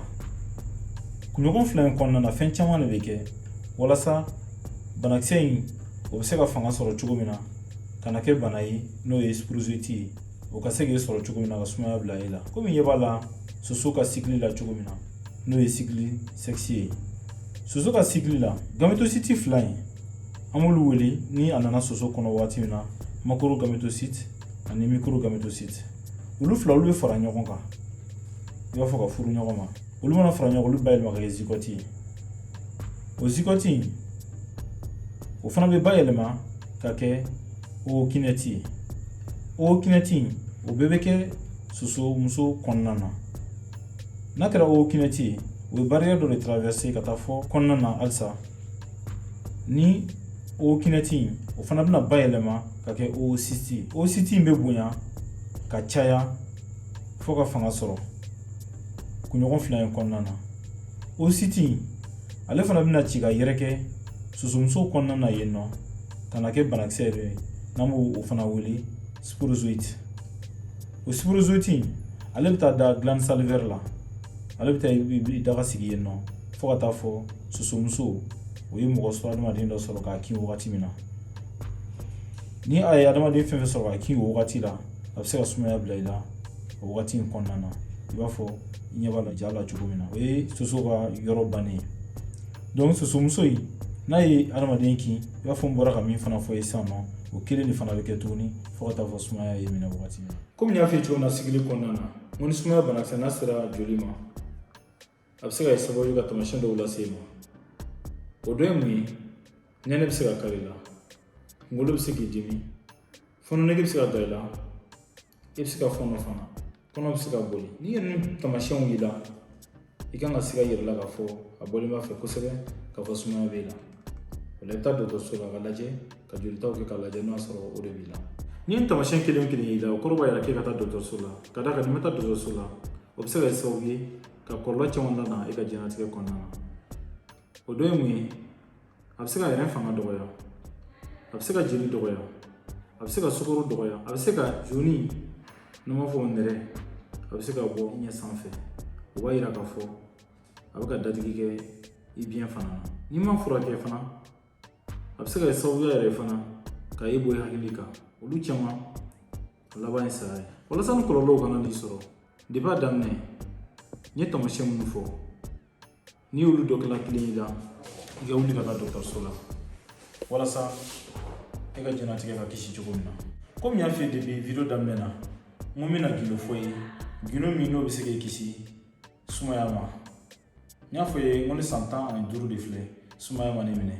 Kunɲɔgɔn 2 in kɔnɔna na, fɛn caman de bɛ kɛ walasa banakisɛ in, o bɛ se ka fanga sɔrɔ cogo min na ka na kɛ bana ye, n'o ye sporozoïte ye, o ka se k'e sɔrɔ cogo min na ka sumaya bila e la. Komi ɲɛ b'a la soso ka cycle la cogo min na, n'o ye cycle sexué ye. Soso ka cycle la, gamétocyte 2 in, an b'olu wele, ni a nana soso kɔnɔ waati min na, macrogamétocyte ani microgamétocyte. Olu fila, olu bɛ fara ɲɔgɔn kan, i b'a fɔ ka furu ɲɔgɔn ma. Olu mana fara ɲɔgɔn, olu bayɛlɛma ka kɛ zygote ye. O zygote in, o fana bɛ bayɛlɛma ka kɛ ookinète ye. Ookinète in, o bɛɛ bɛ kɛ soso muso kɔnɔna na. N'a kɛra ookinète ye, o bɛ barrière dɔ de traverser ka taa fɔ kɔnɔna na halisa. Ni ookinète in, o fana bɛna bayɛlɛma ka kɛ oocyste ye. Oocyste in bɛ bonya ka caya fo ka fanga sɔrɔ kunɲɔgɔn 2 in kɔnɔna na. Oocyste in, ale fana bɛna ci ka yɛrɛkɛ sosomuso kɔnɔna na yen nɔ, ka na kɛ banakisɛ yɛrɛ ye, n'an b'o fana wele sporozoïte. O sporozoïte in, ale bɛ taa da glande salivaire la. Ale bɛ taa i daga sigi yen nɔ fo ka taa fɔ sosomuso o ye mɔgɔ sɔrɔ, adamaden dɔ sɔrɔ k'a kin wagati min na. Ni a ye adamaden fɛn fɛn sɔrɔ k'a kin o wagati la, A bɛ se ka sumaya bila i la o wagati in kɔnɔna na, i b'a fɔ i ɲɛ b'a la ja la cogo min na. O ye soso ka yɔrɔ bannen ye. Donc sosomuso in, n'a ye adamaden kin, i b'a fɔ n bɔra ka min fana fɔ ye sisan nɔ, o kelen de fana bɛ kɛ tuguni fo ka taa fɔ sumaya ye minɛ wagati min na. Komi n y'a f'i ye cogo min na sigili kɔnɔna na, n ko ni sumaya banakisɛ n'a sera joli ma, a bɛ se ka kɛ sababu ye ka taamasiyɛn dɔw lase i ma. O dɔ ye mun ye? Nɛnɛ bɛ se ka kari i la, kunkolo bɛ se k'i dimi, fɔnɔ nege bɛ se ka da i la, i bɛ se ka fɔnɔ fana, kɔnɔ bɛ se ka boli. N'i ye ninnu taamasiyɛnw y'i la, i kan ka siga i yɛrɛ la k'a fɔ a bɔlen b'a fɛ kosɛbɛ k'a fɔ sumaya b'e la. O la, i bɛ taa dɔgɔtɔrɔso la ka lajɛ, ka jolitaw kɛ k'a lajɛ n'o y'a sɔrɔ o de b'i la. N'i ye taamasiyɛn kelen o kelen y'i la, o kɔrɔ b'a jira k'e ka taa dɔgɔtɔrɔso la. Ka d'a kan n'i ma taa dɔgɔtɔrɔso la, o bɛ se ka kɛ sababu ye ka kɔlɔlɔ caman lana e ka diɲɛlatigɛ kɔnɔna na. O dɔ ye mun ye? A bɛ se ka rein fanga dɔgɔya, a bɛ se ka jeli dɔgɔya, a bɛ se ka sukaro dɔgɔya, a bɛ se ka joni, n'an b'a fɔ nɛrɛ, a bɛ se ka bɔ i ɲɛ sanfɛ. O b'a yira k'a fɔ a bɛ ka dadigi kɛ i biɲɛ fana na. N'i ma furakɛ fana, a bɛ se ka kɛ sababuya yɛrɛ fana ka e bɔ i hakili kan. Olu caman, a laban ye saya ye. Walasa ni kɔlɔlɔw kana n'i sɔrɔ, depuis a daminɛ n ye taamasiyɛn minnu fɔ, n'i y'olu dɔ kɛla kelen y'i la, i ka wuli ka taa dɔgɔtɔrɔso la walasa e ka diɲɛlatigɛ ka kisi cogo min na. Komi n y'a f'i ye depuis vidéo daminɛ na, n ko n bɛna gindo fɔ i ye, gindo min n'o bɛ se k'i kisi sumaya ma. N y'a fɔ i ye n ko ne san 15 de filɛ, sumaya ma ne minɛ.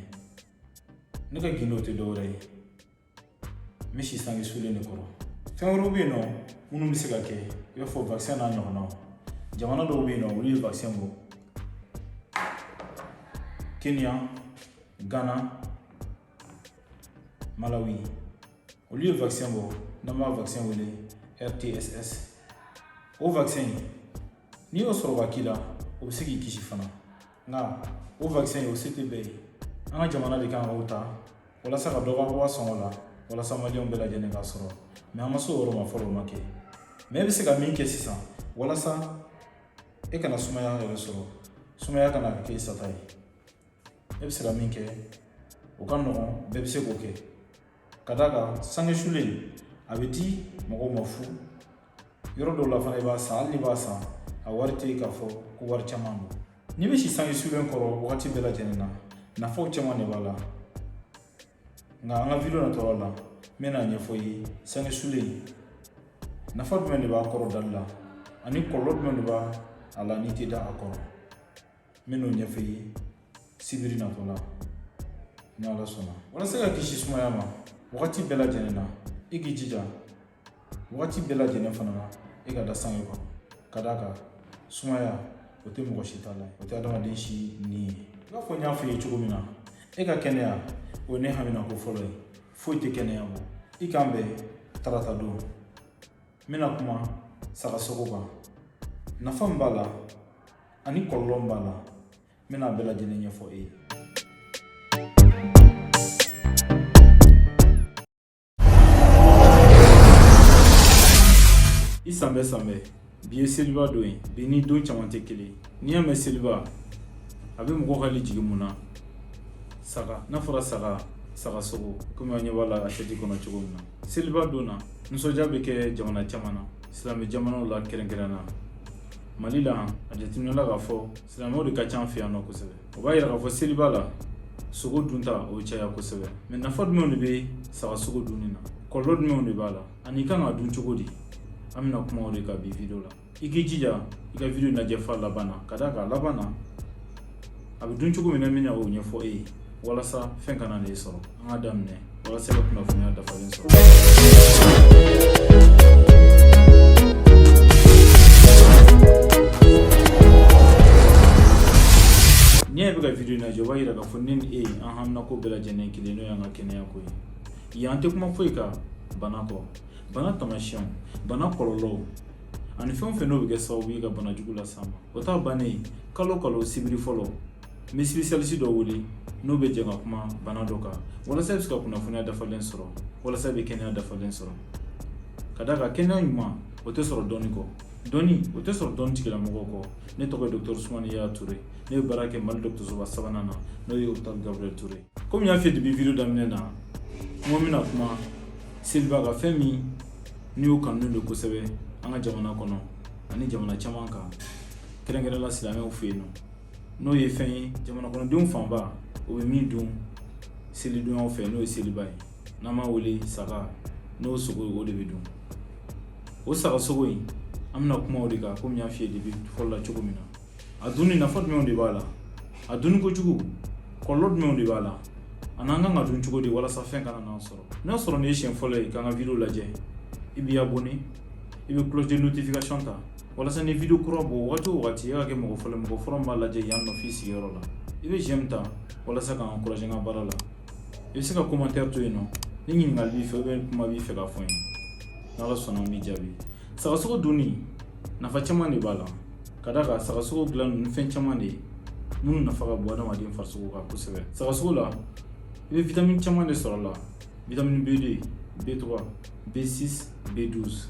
Ne ka gindo tɛ dɔwɛrɛ ye, n bɛ si sange sulen de kɔrɔ. Fɛn wɛrɛw bɛ yen nɔ minnu bɛ se ka kɛ, i b'a fɔ vaccin n'a ɲɔgɔnnaw. Jamana dɔw bɛ yen nɔ, olu ye vaccin bɔ, Kenya, Ghana, Malawi, olu ye vaccin bɔ, n'an b'a vaccin wele RTSS. O vaccin in, n'i y'o sɔrɔ ka k'i la, o bɛ se k'i kisi fana. Nka o vaccin in, o se tɛ bɛɛ ye. An ka jamana de kan k'o ta walasa ka dɔ ka bɔ a sɔngɔ la, walasa maliyɛnw bɛɛ lajɛlen k'a sɔrɔ. Mais an ma se o yɔrɔ ma fɔlɔ, o ma kɛ. Mais e bɛ se ka min kɛ sisan walasa e kana sumaya yɛrɛ sɔrɔ, sumaya kana kɛ e sata ye, e bɛ se ka min kɛ, o ka nɔgɔn, bɛɛ bɛ se k'o kɛ. Ka d'a kan sange sulen, a bɛ di mɔgɔw ma fu. Yɔrɔ dɔw la fana, i b'a san, hali n'i b'a san, a wari tɛ k'a fɔ ko wari caman don. N'i bɛ si sange sulen kɔrɔ wagati bɛɛ lajɛlen na, nafaw caman de b'a la. Nka an ka vidéo natɔla la, n bɛna ɲɛfɔ i ye sange sulen nafa jumɛn de b'a kɔrɔ dali la, ani kɔlɔlɔ jumɛn de b'a a la n'i tɛ da a kɔrɔ. N bɛn'o ɲɛfɔ i ye sibiri natɔ la, ni Ala sɔnna. Walasa ka kisi sumaya ma wagati bɛɛ lajɛlen na, i k'i jija wagati bɛɛ lajɛlen fana na, e ka da sange kɔrɔ. Ka d'a kan sumaya, o tɛ mɔgɔ si ta la, o tɛ adamaden si ni ye. I b'a fɔ n y'a fɔ i ye cogo min na, e ka kɛnɛya, o ye ne haminako fɔlɔ ye. Foyi tɛ kɛnɛya bɔ. I k'an bɛn tarata don, n bɛna kuma saga sogo kan, nafa min b'a la ani kɔlɔlɔ min b'a la, n bɛna a bɛɛ lajɛlen ɲɛfɔ e ye. I sanbɛ sanbɛ, bi ye seliba don ye. Bi ni don caman tɛ kelen. N'i y'a mɛn seliba, a bɛ mɔgɔ hakili jigin mun na? Saga. N'a fɔra saga, saga sogo. Komi an ɲɛ b'a la assiette kɔnɔ cogo min na, seliba don na, nisɔndiya bɛ kɛ jamana caman na, silamɛ jamanaw la, kɛrɛnkɛrɛn na Mali la. A jateminɛla k'a fɔ silamɛw de ka ca an fɛ yan nɔ kosɛbɛ. O b'a yira k'a fɔ seliba la, sogo dunta, o bɛ caya kosɛbɛ. Mais nafa jumɛnw de bɛ saga sogo dunni na? Kɔlɔlɔ jumɛnw de b'a la? Ani i kan ka dun cogo di? An bɛna kuma o de kan bi vidéo la. I k'i jija i ka vidéo lajɛ f'a laban na. Ka d'a kan a laban na, a bɛ dun cogo min na, n bɛna o ɲɛfɔ e ye walasa fɛn kana na e sɔrɔ. An ka daminɛ walasa i ka kunnafoniya dafalen sɔrɔ. N'i y'a ye i bɛ ka vidéo lajɛ, o b'a yira k'a fɔ ne ni e, an haminako bɛɛ lajɛlen kelen, n'o y'an ka kɛnɛya ko ye. Yan, an tɛ kuma foyi kan bana kɔ, bana taamasiyɛnw, bana kɔlɔlɔw, ani fɛn o fɛn n'o bɛ kɛ sababu ye ka bana jugu las'an ma. O t'a bannen ye. Kalo kalo sibiri fɔlɔ, n bɛ spécialiste dɔ wele n'o bɛ jɛ ka kuma bana dɔ kan, walasa i bɛ se ka kunnafoniya dafalen sɔrɔ, walasa i bɛ kɛnɛya dafalen sɔrɔ. Ka d'a kan kɛnɛya ɲuman, o tɛ sɔrɔ dɔnni kɔ, dɔnni, o tɛ sɔrɔ dɔnni tigilamɔgɔw kɔ. Ne tɔgɔ ye docteur Sumani Yaya Ture. Ne bɛ baara kɛ Mali dɔgɔtɔrɔsoba sabanan na, n'o ye hôpital Gabriel Touré. Komi n y'a f'i ye depuis vidéo daminɛ na, n ko n bɛna kuma seliba kan, fɛn min N'i y'o kanunen don kosɛbɛ an ka jamana kɔnɔ ani jamana caman kan, kɛrɛnkɛrɛn la silamɛw fɛ yen nɔ, n'o ye fɛn ye jamana kɔnɔdenw fanba o bɛ min dun selidonyaw fɛ, n'o ye seliba ye, n'an b'a wele saga, n'o sogo, o de bɛ dun. O saga sogo in, an bɛna kuma o de kan. Komi n y'a f'i ye depuis fɔlɔ la cogo min na, a dunni nafa jumɛnw de b'a la, a dunni kojugu kɔlɔlɔ jumɛnw de b'a la, ani an kan ka dun cogo di walasa fɛn kana n'an sɔrɔ. N'a sɔrɔ nin ye siɲɛ fɔlɔ ye k'an ka vidéo lajɛ, i b'i abonné, i bɛ cloche de notification ta walasa ni vidéo kura bɔ wagati o wagati, e ka kɛ mɔgɔ fɔlɔ, mɔgɔ fɔlɔ min b'a lajɛ yan nɔ f'i sigiyɔrɔ la. I bɛ j'aime ta walasa k'an encourager n ka baara la. I bɛ se ka commentaire to yen nɔ ni ɲininkali b'i fɛ ou bien kuma b'i fɛ k'a fɔ n ye. N'Ala sɔnna, n b'i jaabi. Sagasogo dunni, nafa caman de b'a la, ka d'a kan sagasogo dilan ni fɛn caman de ye minnu nafa ka bon adamaden farisogo kan kosɛbɛ. Sagasogo la, i bɛ vitamine caman de sɔrɔ a la: vitamine B2, B3, B6, B12,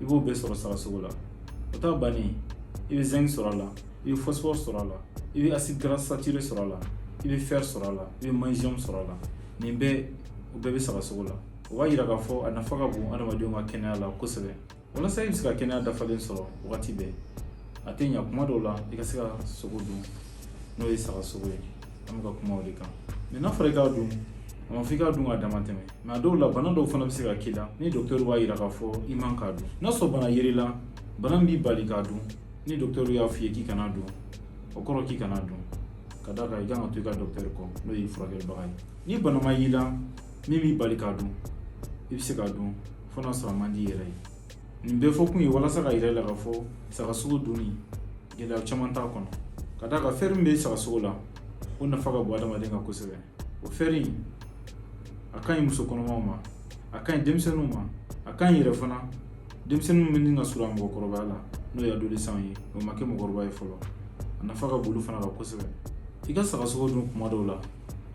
i b'o bɛɛ sɔrɔ sagasogo la. O t'a bannen, i bɛ zinc sɔrɔ a la, i bɛ phosphore sɔrɔ a la, i bɛ acide gras saturé sɔrɔ a la, i bɛ fer sɔrɔ a la, i bɛ magnésium sɔrɔ a la. Nin bɛɛ, o bɛɛ bɛ sagasogo la. O b'a yira k'a fɔ a nafa ka bon adamadenw ka kɛnɛya la kosɛbɛ. Walasa i bɛ se ka kɛnɛya dafalen sɔrɔ wagati bɛɛ, a tɛ ɲa kuma dɔw la i ka se ka sogo dun, n'o ye saga sogo ye. An bɛ ka kuma o de kan. Mais n'a fɔra i k'a dun, a ma fɔ i k'a dun k'a dama tɛmɛ. Mais a dɔw la, bana dɔw fana bɛ se ka k'i la ni docteur b'a yira k'a fɔ i man k'a dun. N'a sɔrɔ bana yer'i la, bana min b'i bali k'a dun, ni docteur y'a f'i ye k'i kana dun, o kɔrɔ k'i kana dun, ka d'a kan i kan ka to i ka docteur kɔ, n'o y'i furakɛlibaga ye. Ni bana ma y'i la min b'i bali k'a dun, i bɛ se k'a dun, fo n'a sɔrɔ a man di i yɛrɛ ye. Nin bɛɛ fɔ kun ye walasa ka yira i la k'a fɔ saga sogo dunni, gɛlɛya caman t'a kɔnɔ, ka d'a kan fer min bɛ saga sogo la, o nafa ka bon adamaden kan kosɛbɛ. O fer in, a ka ɲi muso kɔnɔmaw ma, a ka ɲi denmisɛnninw ma, a ka ɲi yɛrɛ fana denmisɛnnin min ka surun mɔgɔkɔrɔbaya la, n'o ye adolescent ye, o ma kɛ mɔgɔkɔrɔba ye fɔlɔ, a nafa ka bon olu fana kan kosɛbɛ. I ka saga sogo dun kuma dɔw la,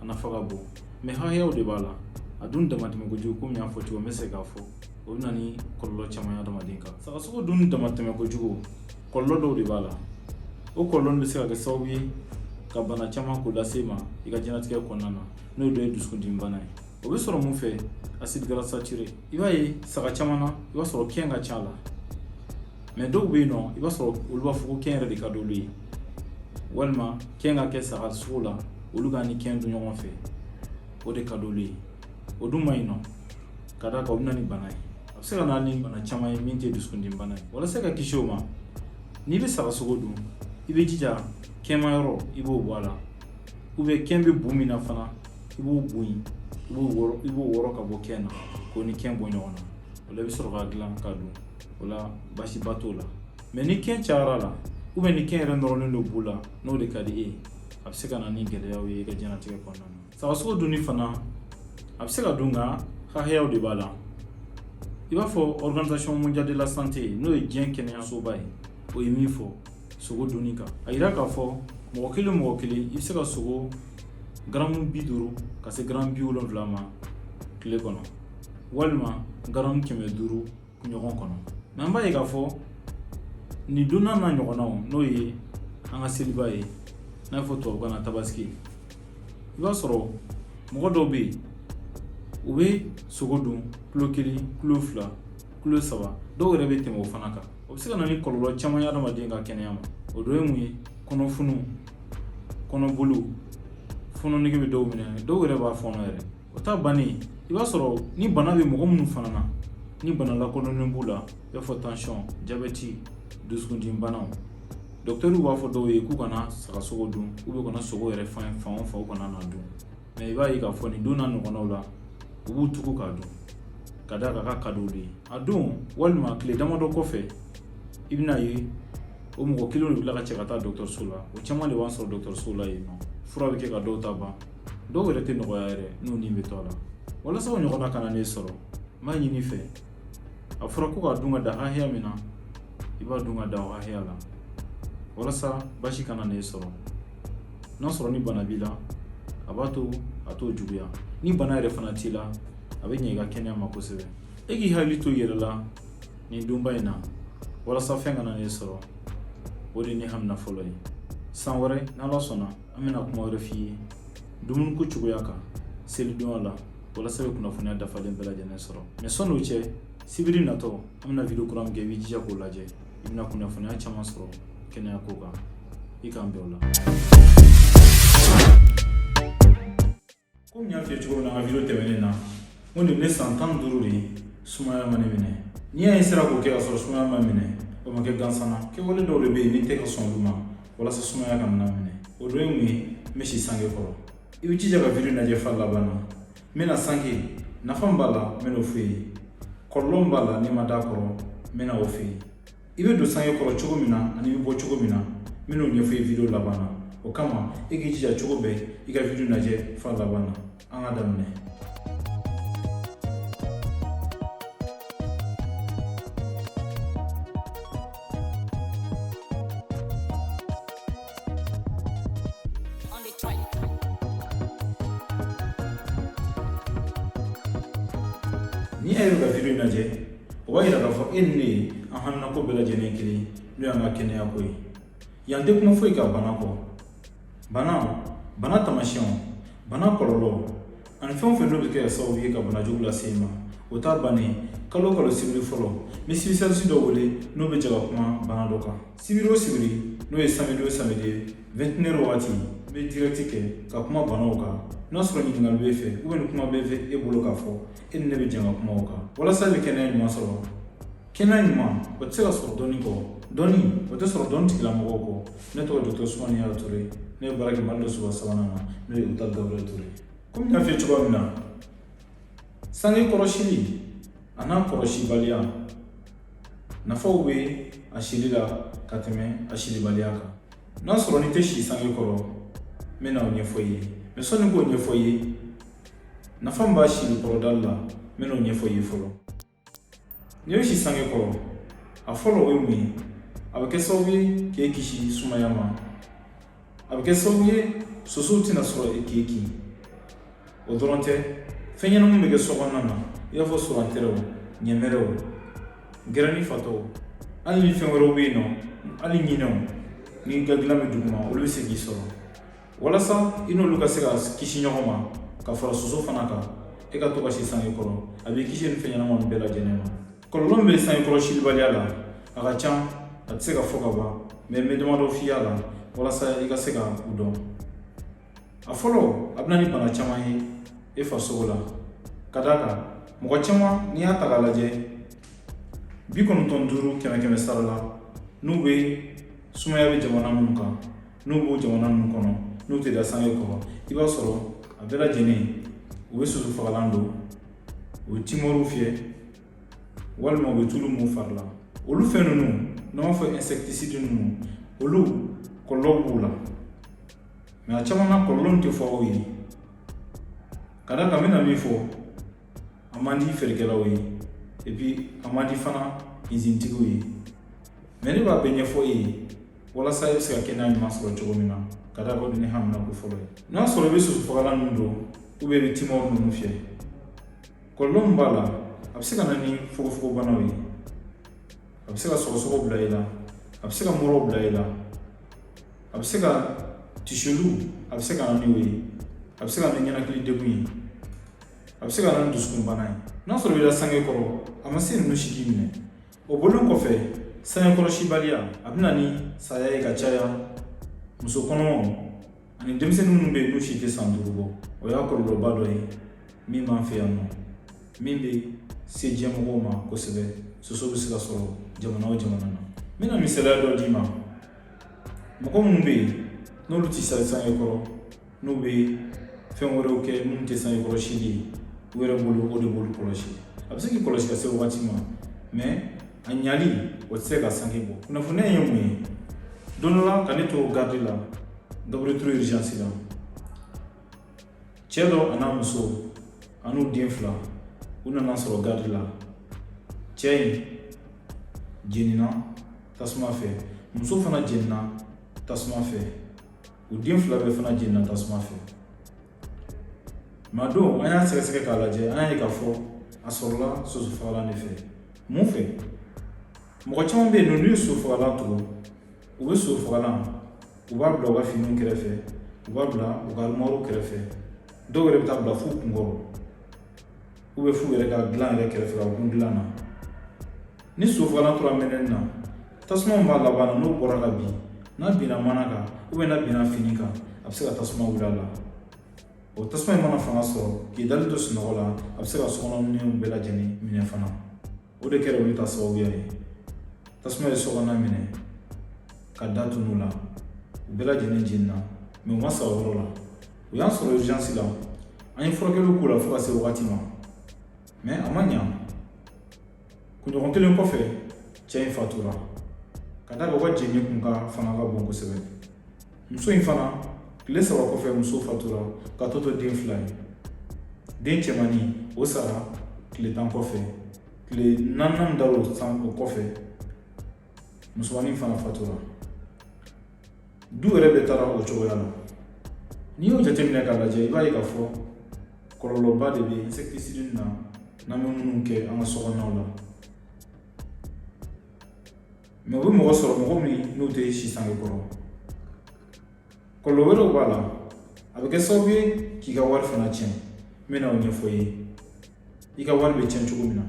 a nafa ka bon, mais hakɛyaw de b'a la. A dun damatɛmɛ kojugu, komi n y'a fɔ cogo min, n bɛ se k'a fɔ o bɛ na ni kɔlɔlɔ caman ye adamaden kan. Sagasogo dun damatɛmɛ kojugu, kɔlɔlɔ dɔw de b'a la. O kɔlɔlɔ bɛ se ka kɛ sababu ye ka bana caman k'o lase i ma i ka diɲɛlatigɛ kɔnɔna na, n'o dɔ ye dusukundimi bana ye. O bɛ sɔrɔ mun fɛ? Acide gras saturé. I b'a ye saga caman na, i b'a sɔrɔ kɛn ka ca a la. Mais dɔw bɛ yen nɔ, i b'a sɔrɔ olu b'a fɔ ko kɛn yɛrɛ de ka d'olu ye, walima kɛn ka kɛ saga sogo la, olu ka ni kɛn dun ɲɔgɔn fɛ, o de ka d'olu ye. O dun man ɲi nɔ, ka d'a kan o bɛ na ni bana ye. A bɛ se ka na ni bana caman ye min tɛ dusukundimi bana ye. Walasa ka kisi o ma, n'i bɛ saga sogo dun, i bɛ jija kɛnma yɔrɔ, i b'o bɔ a la, ou bien kɛn bɛ bu min na fana, i b'o bu in, i b'o wɔrɔ ka bɔ kɛn na, k'o ni kɛn bɔ ɲɔgɔn na. O la, i bɛ sɔrɔ k'a dilan k'a dun. O la, baasiba t'o la. Mais ni kɛn cayara la, ou bien ni kɛn yɛrɛ nɔrɔlen don bu la, n'o de ka di e ye, a bɛ se ka na ni gɛlɛyaw ye i ka diɲɛlatigɛ kɔnɔna na. Sagasogo dunni fana, a bɛ se ka dun, nka hakɛyaw de b'a la. I b'a fɔ Organisation mondiale de la santé, n'o ye diɲɛ kɛnɛyasoba ye, o ye min fɔ sogo dunni kan, a yira k'a fɔ mɔgɔ kelen, mɔgɔ kelen, i bɛ se ka sogo garamu 50 ka se garamu 70 ma tile kɔnɔ, walima garamu 500 kunɲɔgɔn kɔnɔ. Mais an b'a ye k'a fɔ nin donna n'a ɲɔgɔnnaw, n'o ye an ka seliba ye, n'a fɔ tubabukan na tabaski, i b'a sɔrɔ mɔgɔ dɔw bɛ yen, u bɛ sogo dun kilo 1, kilo 2, kilo 3, dɔw yɛrɛ bɛ tɛmɛ o fana kan. O bɛ se ka na ni kɔlɔlɔ caman ye adamaden ka kɛnɛya ma. O dɔ ye mun ye? Kɔnɔfunu, kɔnɔboliw, fɔnɔnege bɛ dɔw minɛ, dɔw yɛrɛ b'a fɔɔnɔ yɛrɛ. O t'a bannen, i b'a sɔrɔ ni bana bɛ mɔgɔ minnu fana na, ni bana lakodɔnnen b'u la, i b'a fɔ tension, diabète, dusukundimi banaw, dɔkitɛriw b'a fɔ dɔw ye k'u kana saga sogo dun, ou bien kana sogo yɛrɛ fan fan o fan, u kana na dun. Mais i b'a ye k'a fɔ nin don n'a ɲɔgɔnnaw la, u b'u tugu k'a dun, ka d'a kan k'a ka d'olu ye. A don walima tile damadɔ kɔfɛ, i bɛna ye o mɔgɔ kelen de bɛ tila ka cɛ ka taa dɔgɔtɔrɔso la. O caman de b'an sɔrɔ dɔgɔtɔrɔso la yen nɔ. Fura bɛ kɛ ka dɔw ta ban, dɔw yɛrɛ tɛ nɔgɔya yɛrɛ, n'u ni bɛ to a la. Walasa o ɲɔgɔnna kana ne sɔrɔ, n b'a ɲini i fɛ, a fɔra ko k'a dun ka dan hakɛya min na, i b'a dun ka dan o hakɛya la, walasa basi kana n'e sɔrɔ. N'a sɔrɔ ni bana b'i la, a b'a to a t'o juguya. Ni bana yɛrɛ fana t'i la, a bɛ ɲɛ i ka kɛnɛya ma kosɛbɛ. E k'i hakili to i yɛrɛ la nin donba in na, walasa fɛn kana n'e sɔrɔ. O de ye ne hamina fɔlɔ ye. San wɛrɛ, n'Ala sɔnna, an bɛna kuma wɛrɛ f'i ye dumuniko cogoya kan selidonya la, walasa i bɛ kunnafoniya dafalen bɛɛ lajɛlen sɔrɔ. Mais sɔn'o cɛ Sibiri natɔ, an bɛna video kura min kɛ, i b'i jija k'o lajɛ. I bɛna kunnafoniya caman sɔrɔ kɛnɛya ko kan. I k'an bɛn o la. Komi n y'a f'i ye cogo min na an ka video tɛmɛnen na, n ko nin ne san 15 de ye sumaya ma ne minɛ. N'i y'a ye n sera k'o kɛ ka sɔrɔ sumaya ma minɛ, o ma kɛ gansan na. Kɛwale dɔw de bɛ yen ni tɛ ka sɔn olu ma walasa sumaya kana na minɛ. O dɔ ye mun ye? N bɛ si sange kɔrɔ. I bɛ jija ka video lajɛ f'a laban na. N bɛna sange nafa min b'a la, n bɛn'o f'i ye. Kɔlɔlɔ min b'a la n'i ma d'a kɔrɔ, n bɛna o f'i ye. I bɛ don sange kɔrɔ cogo min na ani i bɛ bɔ cogo min na, n bɛn'o ɲɛfɔ i ye video laban na. O kama, e k'i jija cogo bɛɛ i ka video lajɛ f'a laban na. An ka daminɛ. Ni e yɛrɛ ka video lajɛ, o b'a yira k'a fɔ e ni ne ye, an haminako bɛɛ lajɛlen kelen, n'o y'an ka kɛnɛya ko ye. Yan tɛ kuma foyi ka bana kɔ. Bana, bana taamasiyɛnw, bana kɔlɔlɔ ani fɛn o fɛn n'o bɛ kɛ sababu ye ka bana jugu lase i ma, o t'a bannen. Kalo o kalo sibiri fɔlɔ, n bɛ spécialiste dɔ wele n'o bɛ jɛ ka kuma bana dɔ kan. Sibiri o sibiri, n'o ye samedi o samedi ye, 21 wagati, n bɛ direct kɛ ka kuma banaw kan. N'a sɔrɔ ɲininkali b'e fɛ ou bien ni kuma b'e fɛ e bolo k'a fɔ, e ni ne bɛ jɛ ka kuma o kan walasa i bɛ kɛnɛya ɲuman sɔrɔ. Kɛnɛya ɲuman, o tɛ se ka sɔrɔ dɔnni kɔ. Dɔnni, o tɛ sɔrɔ dɔnni tigilamɔgɔw kɔ. Ne tɔgɔ Docteur Sumani Yaya Ture. Ne bɛ baara kɛ Mali dɔ soba sabanan na, n'o ye Hôpital Gabriel Touré. Komi n y'a f'i ye cogoya min na, sange kɔrɔsili a n'a kɔrɔsibaliya, nafaw bɛ a sili la ka tɛmɛ a silibaliya kan. N'a sɔrɔ n'i tɛ si sange kɔrɔ, n bɛna o ɲɛfɔ i ye. Mais sɔnni k'o ɲɛfɔ i ye, nafa min b'a sili kɔrɔdali la, n bɛn'o ɲɛfɔ i ye fɔlɔ. N'i bɛ si sange kɔrɔ, a fɔlɔ o ye mun ye? A bɛ kɛ sababu ye k'e kisi sumaya ma. A bɛ kɛ sababu ye sosow tɛna sɔrɔ e k'e kin. O dɔrɔn tɛ, fɛn ɲɛnamaw bɛ kɛ so kɔnɔna na, i b'a fɔ surantɛrɛw, ɲɛmɛrɛw, gɛrɛni fatɔw, hali ni fɛn wɛrɛw bɛ yen nɔ, hali ɲinɛw, n'i ka dilan bɛ duguma, olu bɛ se k'i sɔrɔ. Walasa i n'olu ka se ka kisi ɲɔgɔn ma ka fara soso fana kan, e ka to ka si sange kɔrɔ, a b'i kisi ni fɛn ɲɛnama ninnu bɛɛ lajɛlen ma. Kɔlɔlɔ min bɛ sange kɔrɔ silibaliya la, a ka ca, a tɛ se ka fɔ ka ban, mais n bɛ damadɔ f'i y'a la walasa i ka se ka u dɔn. A fɔlɔ, a bɛ na ni bana caman ye e farisogo la. Ka d'a kan, mɔgɔ caman, n'i y'a ta k'a lajɛ, 95 kɛmɛ kɛmɛ sara la, n'u bɛ sumaya bɛ jamana minnu kan, n'u b'o jamana ninnu kɔnɔ, n'u tɛ da sange kɔrɔ, i b'a sɔrɔ a bɛɛ lajɛlen u bɛ soso fagalan don, u bɛ timɔriw fiyɛ walima u bɛ tulu mun fari la. Olu fɛn ninnu, n'an b'a fɔ insecticide ninnu, olu kɔlɔlɔ b'u la. Mais a caman na, kɔlɔlɔ tɛ fɔ aw ye. Ka d'a kan, n bɛna min fɔ, a man di feerekɛlaw ye, et puis a man di fana izinitigiw ye. Mais ne b'a bɛɛ ɲɛfɔ e ye walasa e bɛ se ka kɛnɛya ɲuman sɔrɔ cogo min na. Ka d'a kan, o de ye ne hamina ko fɔlɔ ye. N'a sɔrɔ i bɛ soso fagalan ninnu don ou bien i bɛ timɔri ninnu fiyɛ, kɔlɔlɔ min b'a la, a bɛ se ka na ni fogofogobanaw ye, a bɛ se ka sɔgɔsɔgɔ bila i la, a bɛ se ka muraw bila i la, a bɛ se ka tisolu, a bɛ se ka na ni o ye, a bɛ se ka na ni ɲɛnakili degun ye, a bɛ se ka na ni dusukunbana ye. N'a sɔrɔ i bɛ da sange kɔrɔ, a ma se ninnu si k'i minɛ. O bɔlen kɔfɛ, sange kɔrɔsibaliya, a bɛ na ni saya ye ka caya muso kɔnɔmaw ani denmisɛnnin minnu bɛ yen n'u si tɛ san 5 bɔ. O y'a kɔlɔlɔba dɔ ye min b'an fɛ yan nɔ, min bɛ se diɲɛmɔgɔw ma kosɛbɛ. Soso bɛ se ka sɔrɔ jamana o jamana na. N bɛna misaliya dɔ d'i ma. Mɔgɔ minnu bɛ yen n'olu tɛ sange kɔrɔ, n'u bɛ fɛn wɛrɛw kɛ minnu tɛ sange kɔrɔ sili ye, u yɛrɛ bolo o de b'olu kɔlɔsi. A bɛ se k'i kɔlɔsi ka se wagati ma, mais a ɲali, o tɛ se ka sange bɔ. Kunnafoniya ye mun ye? Don dɔ la, ka ne to garde la Gabriel Touré urgence la, cɛ dɔ a n'a muso a n'u den fila, u nana sɔrɔ garde la. Cɛ in jenina tasuma fɛ, muso fana jenina tasuma fɛ, u den fila bɛɛ fana jenina tasuma fɛ. Mais don, an y'a sɛgɛsɛgɛ k'a lajɛ, an y'a ye k'a fɔ a sɔrɔla soso fagalan de fɛ. Mun fɛ? Mɔgɔ caman bɛ yen nɔ, n'u ye soso fagalan tugu, u bɛ soso fagalan, u b'a bila u ka finiw kɛrɛfɛ, u b'a bila u ka armoire kɛrɛfɛ, dɔw yɛrɛ bɛ taa bila f'u kunkɔrɔ, u bɛ f'u yɛrɛ ka dilan yɛrɛ kɛrɛfɛ, ka gun dilan na. Ni sosofagalan tora mɛnɛni na, tasuma min b'a laban na, n'o bɔra ka bin, n'a binna mana kan ou bien n'a binna fini kan, a bɛ se ka tasuma wuli a la. O tasuma in mana fanga sɔrɔ k'i dalen to sunɔgɔ la, a bɛ se ka sokɔnɔ minɛnw bɛɛ lajɛlen minɛ fana. O de kɛra olu ta sababuya ye. Tasuma ye sokɔnɔna minɛ ka da tunu la, u bɛɛ lajɛlen jenina, mais u ma sa o yɔrɔ la. U y'an sɔrɔ urgence la, an ye furakɛliw k'u la fo ka se wagati ma, mais a ma ɲa. Kunɲɔgɔn kelen kɔfɛ, cɛ in fatura, ka d'a kan u ka jeni kun ka fanga ka bon kosɛbɛ. Muso in fana, tile 3 kɔfɛ, muso fatura ka to den 2 ye. Den cɛmannin, o sara tile 10 kɔfɛ. Tile naaninan dar'o san o kɔfɛ, musomannin fana fatura. Du yɛrɛ bɛɛ taara o cogoya la. N'i y'o jateminɛ k'a lajɛ, i b'a ye k'a fɔ kɔlɔlɔba de bɛ insecticide na n'an bɛ minnu kɛ an ka sokɔnɔnaw la. Mais u bɛ mɔgɔ sɔrɔ, mɔgɔ min n'u tɛ si sange kɔrɔ. Kɔlɔlɔ wɛrɛw b'a la, a bɛ kɛ sababu ye k'i ka wari fana tiɲɛ. N bɛna o ɲɛfɔ i ye, i ka wari bɛ tiɲɛ cogo min na.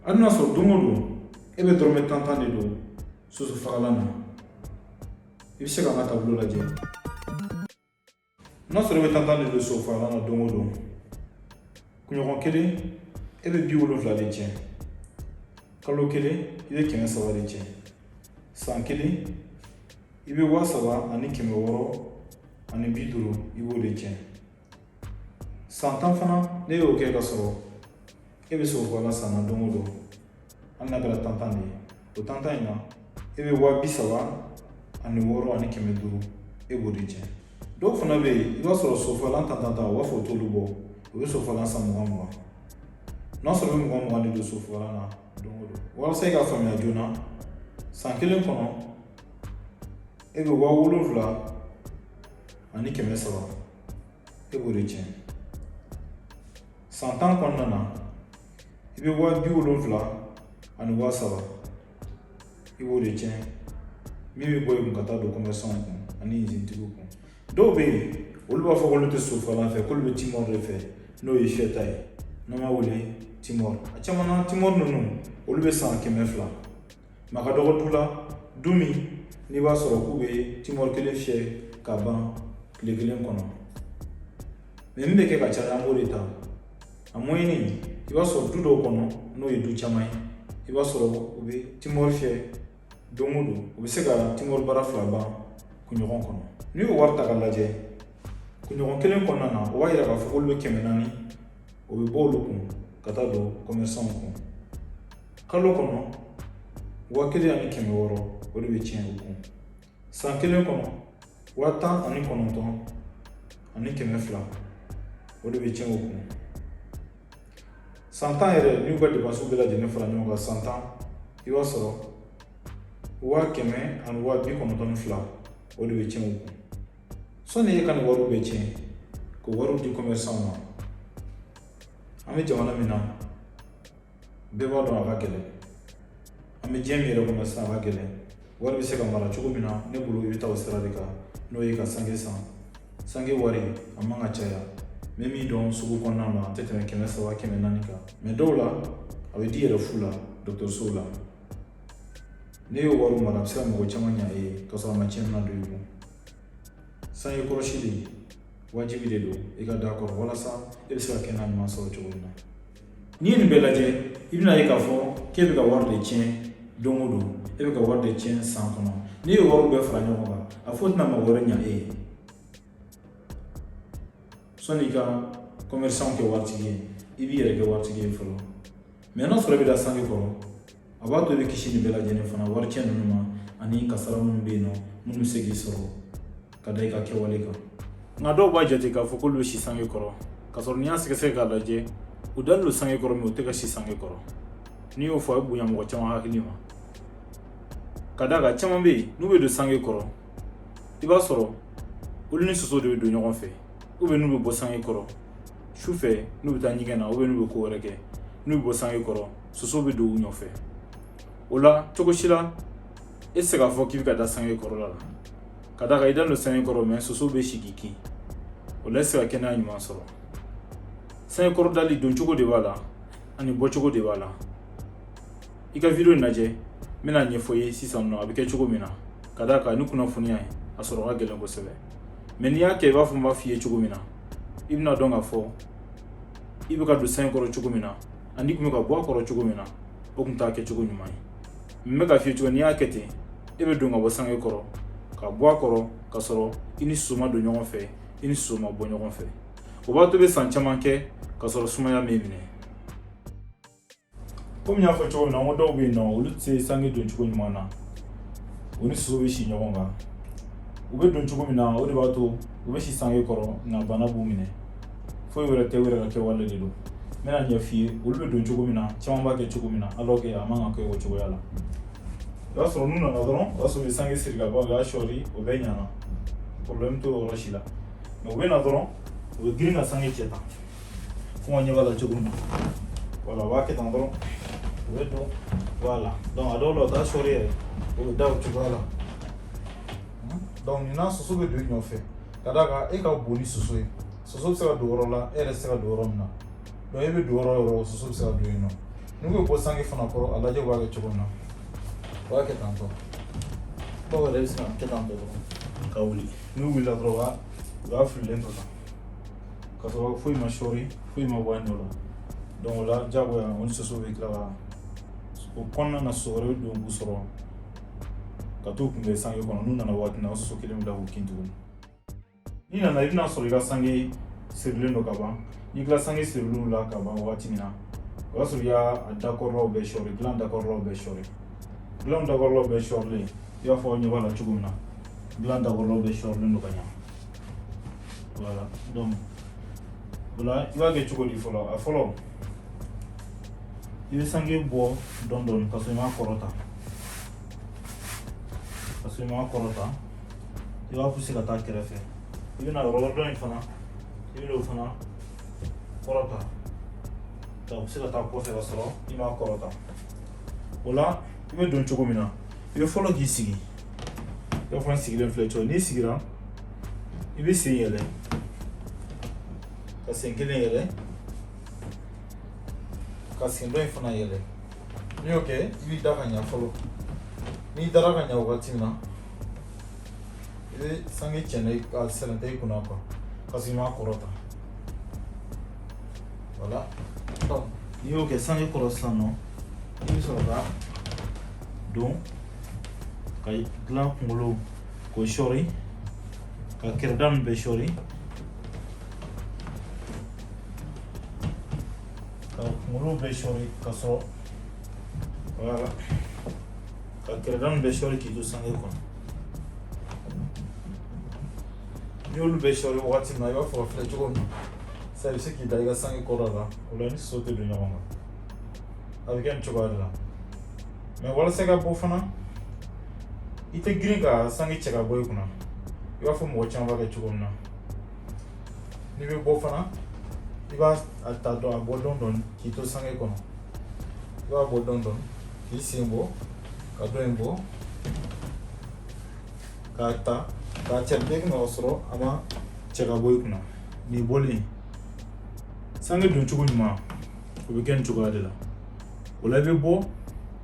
Hali n'a sɔrɔ don o don e bɛ dɔrɔmɛ tan tan de don soso fagalan na, i bɛ se k'an ka tableau lajɛ. N'a sɔrɔ i bɛ tan tan de don soso fagalan na don o don, kunɲɔgɔn kelen e bɛ 70 de tiɲɛ, kalo kelen i bɛ 300 de tiɲɛ, san kelen i bɛ 3650, i b'o de tiɲɛ. San 10 fana, ne y'o kɛ ka sɔrɔ e bɛ soso fagalan san na don o don, hali n'a kɛra tan tan de ye, o tan tan in na, e bɛ 36500, e b'o de tiɲɛ. Dɔw fana bɛ yen, i b'a sɔrɔ sosofagalan tan tan tan, u b'a fɔ o t'olu bɔ, u bɛ sosofagalan san mugan mugan. N'a sɔrɔ i bɛ mugan mugan de don sosofagalan na don o don, walasa i ka faamuya joona, san kelen kɔnɔ e bɛ 7300, e b'o de tiɲɛ. San 10 kɔnɔna na, i bɛ 70300, i b'o de tiɲɛ, min bɛ bɔ i kun ka taa don commerçant kun ani usine-tigiw kun. Dɔw bɛ yen, olu b'a fɔ k'olu tɛ sosofagalan fɛ, k'olu bɛ Timor de fɛ, n'o ye fiyɛta ye, n'an b'a wele Timor. A caman na, Timor ninnu, olu bɛ san 200, mais a ka dɔgɔ du la, du min n'i b'a sɔrɔ k'u bɛ Timor kelen fiyɛ ka ban tile kelen kɔnɔ. Mais min bɛ kɛ ka caya, an b'o de ta a moyenne. I b'a sɔrɔ du dɔw kɔnɔ, n'o ye du caman ye, i b'a sɔrɔ u bɛ Timor fiyɛ don o don, u bɛ se ka Timor bara 2 ban kunɲɔgɔn kɔnɔ. N'i y'o wari ta k'a lajɛ kunɲɔgɔn kelen kɔnɔna na, o b'a yira k'a fɔ k'olu bɛ 400, o bɛ bɔ olu kun ka taa don commerçant kun. Kalo kɔnɔ, 1600, o de bɛ tiɲɛ u kun. San kelen kɔnɔ, 19200, o de bɛ tiɲɛ u kun. San 10 yɛrɛ, n'u ka dépenses bɛɛ lajɛlen fara ɲɔgɔn kan, san 10, i b'a sɔrɔ 100 ani 92, o de bɛ tiɲɛ u kun. Sɔnni e ka nin wariw bɛɛ tiɲɛ k'o wariw di commerçant ma, an bɛ jamana min na, bɛɛ b'a dɔn a ka gɛlɛn. An bɛ diɲɛ min yɛrɛ kɔnɔ sisan, a ka gɛlɛn. Wari bɛ se ka mara cogo min na, ne bolo, i bɛ taa o sira de kan, n'o ye ka sange san. Sange wari a man ka caya. N bɛ min dɔn sugu kɔnɔna na, a tɛ tɛmɛ 300, 400 kan, mais dɔw la a bɛ di yɛrɛ fu la dɔgɔtɔrɔsow la. Ne y'o wari mara, a bɛ se ka mɔgɔ caman ɲa e ye ka sɔrɔ a ma tiɲɛni na don i kun. Sange kɔlɔsili wajibi de don i ka da kɔrɔ, walasa e bɛ se ka kɛnɛya ɲuman sɔrɔ cogo min na. N'i ye nin bɛɛ lajɛ, i bɛna ye k'a fɔ k'e bɛ ka wari de tiɲɛ don o don, e bɛ ka wari de tiɲɛ san kɔnɔ. N'i ye wariw bɛɛ fara ɲɔgɔn kan, a foyi tɛna mɔgɔ wɛrɛ ɲa e ye. Sɔnni i ka commerçant kɛ waritigi ye, i b'i yɛrɛ kɛ waritigi ye fɔlɔ. Mais n'a sɔrɔ i bɛ da sange kɔrɔ, a b'a to i bɛ kisi nin bɛɛ lajɛlen fana wari tiɲɛ ninnu ma, ani kasara minnu bɛ yen nɔ, minnu bɛ se k'i sɔrɔ ka da i ka kɛwale kan. Nka dɔw b'a jate k'a fɔ k'olu bɛ si sange kɔrɔ, k'a sɔrɔ n'i y'a sɛgɛsɛgɛ k'a lajɛ, u dalen don sange kɔrɔ, mais u tɛ ka si sange kɔrɔ. N'i y'o fɔ, a bɛ bonya mɔgɔ caman hakili ma, ka d'a kan caman bɛ yen, n'u bɛ don sange kɔrɔ, i b'a sɔrɔ olu ni soso de bɛ don ɲɔgɔn fɛ, ou bien n'u bɛ bɔ sange kɔrɔ su fɛ, n'u bɛ taa ɲɛgɛn na, ou bien n'u bɛ ko wɛrɛ kɛ, n'u bɛ bɔ sange kɔrɔ, soso bɛ don u nɔfɛ. O la, cogo si la e tɛ se k'a fɔ k'i bɛ ka da sange kɔrɔla la, ka d'a kan i dalen don sange kɔrɔ, mais soso bɛ si k'i kin. O la, e tɛ se ka kɛnɛya ɲuman sɔrɔ. Sange kɔrɔ dali, don cogo de b'a la ani bɔcogo de b'a la. I ka video in lajɛ, n bɛna ɲɛfɔ i ye sisan nɔ a bɛ kɛ cogo min na. Ka d'a kan ni kunnafoniya ye a sɔrɔ ka gɛlɛn kosɛbɛ, mais n'i y'a kɛ i b'a fɔ n b'a f'i ye cogo min na, i bɛna dɔn k'a fɔ i bɛ ka don sange kɔrɔ cogo min na ani i tun bɛ ka bɔ a kɔrɔ cogo min na, o tun t'a kɛ cogo ɲuman ye. N bɛ ka f'i ye cogo, n'i y'a kɛ ten, e bɛ don ka bɔ sange kɔrɔ ka bɔ a kɔrɔ ka sɔrɔ i ni soso ma don ɲɔgɔn fɛ, i ni soso ma bɔ ɲɔgɔn fɛ. O b'a to i bɛ san caman kɛ ka sɔrɔ sumaya m'e minɛ. Komi n y'a fɔ cogo min na, n ko dɔw bɛ yen nɔ, olu tɛ se sange don cogo ɲuman na, u ni soso bɛ si ɲɔgɔn kan. U bɛ don cogo min na, o de b'a to u bɛ si sange kɔrɔ, nka bana b'u minɛ. Foyi wɛrɛ tɛ, u yɛrɛ ka kɛwale de don. N bɛna ɲɛf'i ye olu bɛ don cogo min na, caman b'a kɛ cogo min na, alors que a man kan ka kɛ o cogoya la. I b'a sɔrɔ n'u nana dɔrɔn, o b'a sɔrɔ u ye sange siri ka ban, u y'a sɔri, o bɛɛ ɲana, problème t'o yɔrɔ si la. Mais u bɛ na dɔrɔn, u bɛ girin ka sange cɛ tan, fo ka ɲɛ b'a la cogo min na. Voilà, u b'a kɛ tan dɔrɔn, u bɛ don. Voilà, donc a dɔw la u t'a sɔri yɛrɛ, u bɛ da o cogoya la. Donc nin na, soso bɛ don i nɔfɛ, ka d'a kan e ka bon ni soso ye. Soso bɛ se ka don yɔrɔ la, e yɛrɛ tɛ se ka don yɔrɔ min na. Donc e bɛ don yɔrɔ o yɔrɔ, soso bɛ se ka don yen nɔ. N'u bɛ bɔ sange fana kɔrɔ, a lajɛ u b'a kɛ cogo min na, u b'a kɛ tan tɔ. Dɔw yɛrɛ bɛ se ka kɛ tan tɔ dɔrɔn ka wuli. N'u wulila dɔrɔn, u b'a fililen to tan, ka sɔrɔ foyi ma sɔri, foyi ma bɔ a nɔ la. Donc o la, diyagoya o ni soso bɛ tila ka o kɔnɔna na, soso wɛrɛ bɛ don k'u sɔrɔ ka t'u kunbɛn sange kɔnɔ. N'u nana waati min na, o soso kelen bɛ bila k'u kin tuguni. N'i nana, i bɛna sɔrɔ i ka sange sirilen don ka ban. N'i kila sange siriliw la ka ban wagati min na, o y'a sɔrɔ i y'a dakɔrɔlaw bɛɛ sɔri, dilan dakɔrɔlaw bɛɛ sɔri. Dilan dakɔrɔlaw bɛɛ sɔrilen, i b'a fɔ aw ɲɛ b'a la cogo min na, dilan dakɔrɔlaw bɛɛ sɔrilen don ka ɲa. Voilà, donc o la i b'a kɛ cogo di? Fɔlɔ, a fɔlɔ, i bɛ sange bɔ dɔɔni dɔɔni ka sɔrɔ i m'a kɔrɔta, ka sɔrɔ i m'a kɔrɔta. I b'a pousser ka taa kɛrɛfɛ. I bɛna yɔrɔ dɔ in fana, i bɛna o fana kɔrɔta ka pousser ka taa kɔfɛ ka sɔrɔ i m'a kɔrɔta. O la, i bɛ don cogo min na, i bɛ fɔlɔ k'i sigi i b'a fɔ n sigilen filɛ cogo. N'i sigira, i bɛ sen yɛlɛ, ka sen kelen yɛlɛ, ka sen dɔ in fana yɛlɛ. N'i y'o kɛ, i b'i da ka ɲa fɔlɔ. N'i dara ka ɲa wagati min na, i bɛ sange cɛnɛ ka sɛnɛtɛ i kunna quoi, ka sɔrɔ i m'a kɔrɔta. Voilà, donc n'i y'o kɛ sange kɔrɔ sisan nɔ, i bɛ sɔrɔ ka don ka dilan kunkolo k'o sɔri, ka kɛrɛda ninnu bɛɛ sɔri, ka kunkolo bɛɛ sɔri ka sɔrɔ, voilà, ka kɛrɛda ninnu bɛɛ sɔri k'i to sange kɔnɔ. N'i y'olu bɛɛ sɔri wagati min na, i b'a fɔ a filɛ cogo min na sisan, i bɛ se k'i da i ka sange kɔrɔ la. O la, ni soso tɛ don ɲɔgɔn kan. A bɛ kɛ nin cogoya de la. Mais walasa i ka bɔ fana, i tɛ girin ka sange cɛ ka bɔ i kunna i b'a fɔ mɔgɔ caman b'a kɛ cogo min na. N'i bɛ bɔ fana, i b'a ta dɔn, a bɔ dɔɔni dɔɔni k'i to sange kɔnɔ. I b'a bɔ dɔɔni dɔɔni k'i sen bɔ, ka dɔ in bɔ, k'a ta k'a cɛ bɛɛ kunna, ka sɔrɔ a ma cɛ ka bɔ i kunna. Nin bɔlen, sange don cogo ɲuman, o bɛ kɛ nin cogoya de la. O la, i bɛ bɔ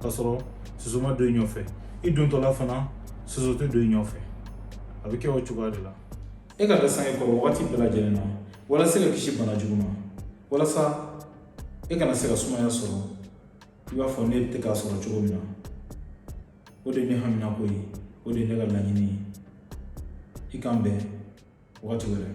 ka sɔrɔ soso ma don i ɲɔfɛ. I dontɔla fana, soso tɛ don i ɲɔfɛ. A bɛ kɛ o cogoya de la. E ka da sange kɔrɔ wagati bɛɛ lajɛlen na walasa ka kisi bana jugu ma, walasa e kana se ka sumaya sɔrɔ i b'a fɔ ne tɛ k'a sɔrɔ cogo min na. O de ye ne haminako ye, o de ye ne ka laɲini ye. I k'an bɛn wagati wɛrɛ.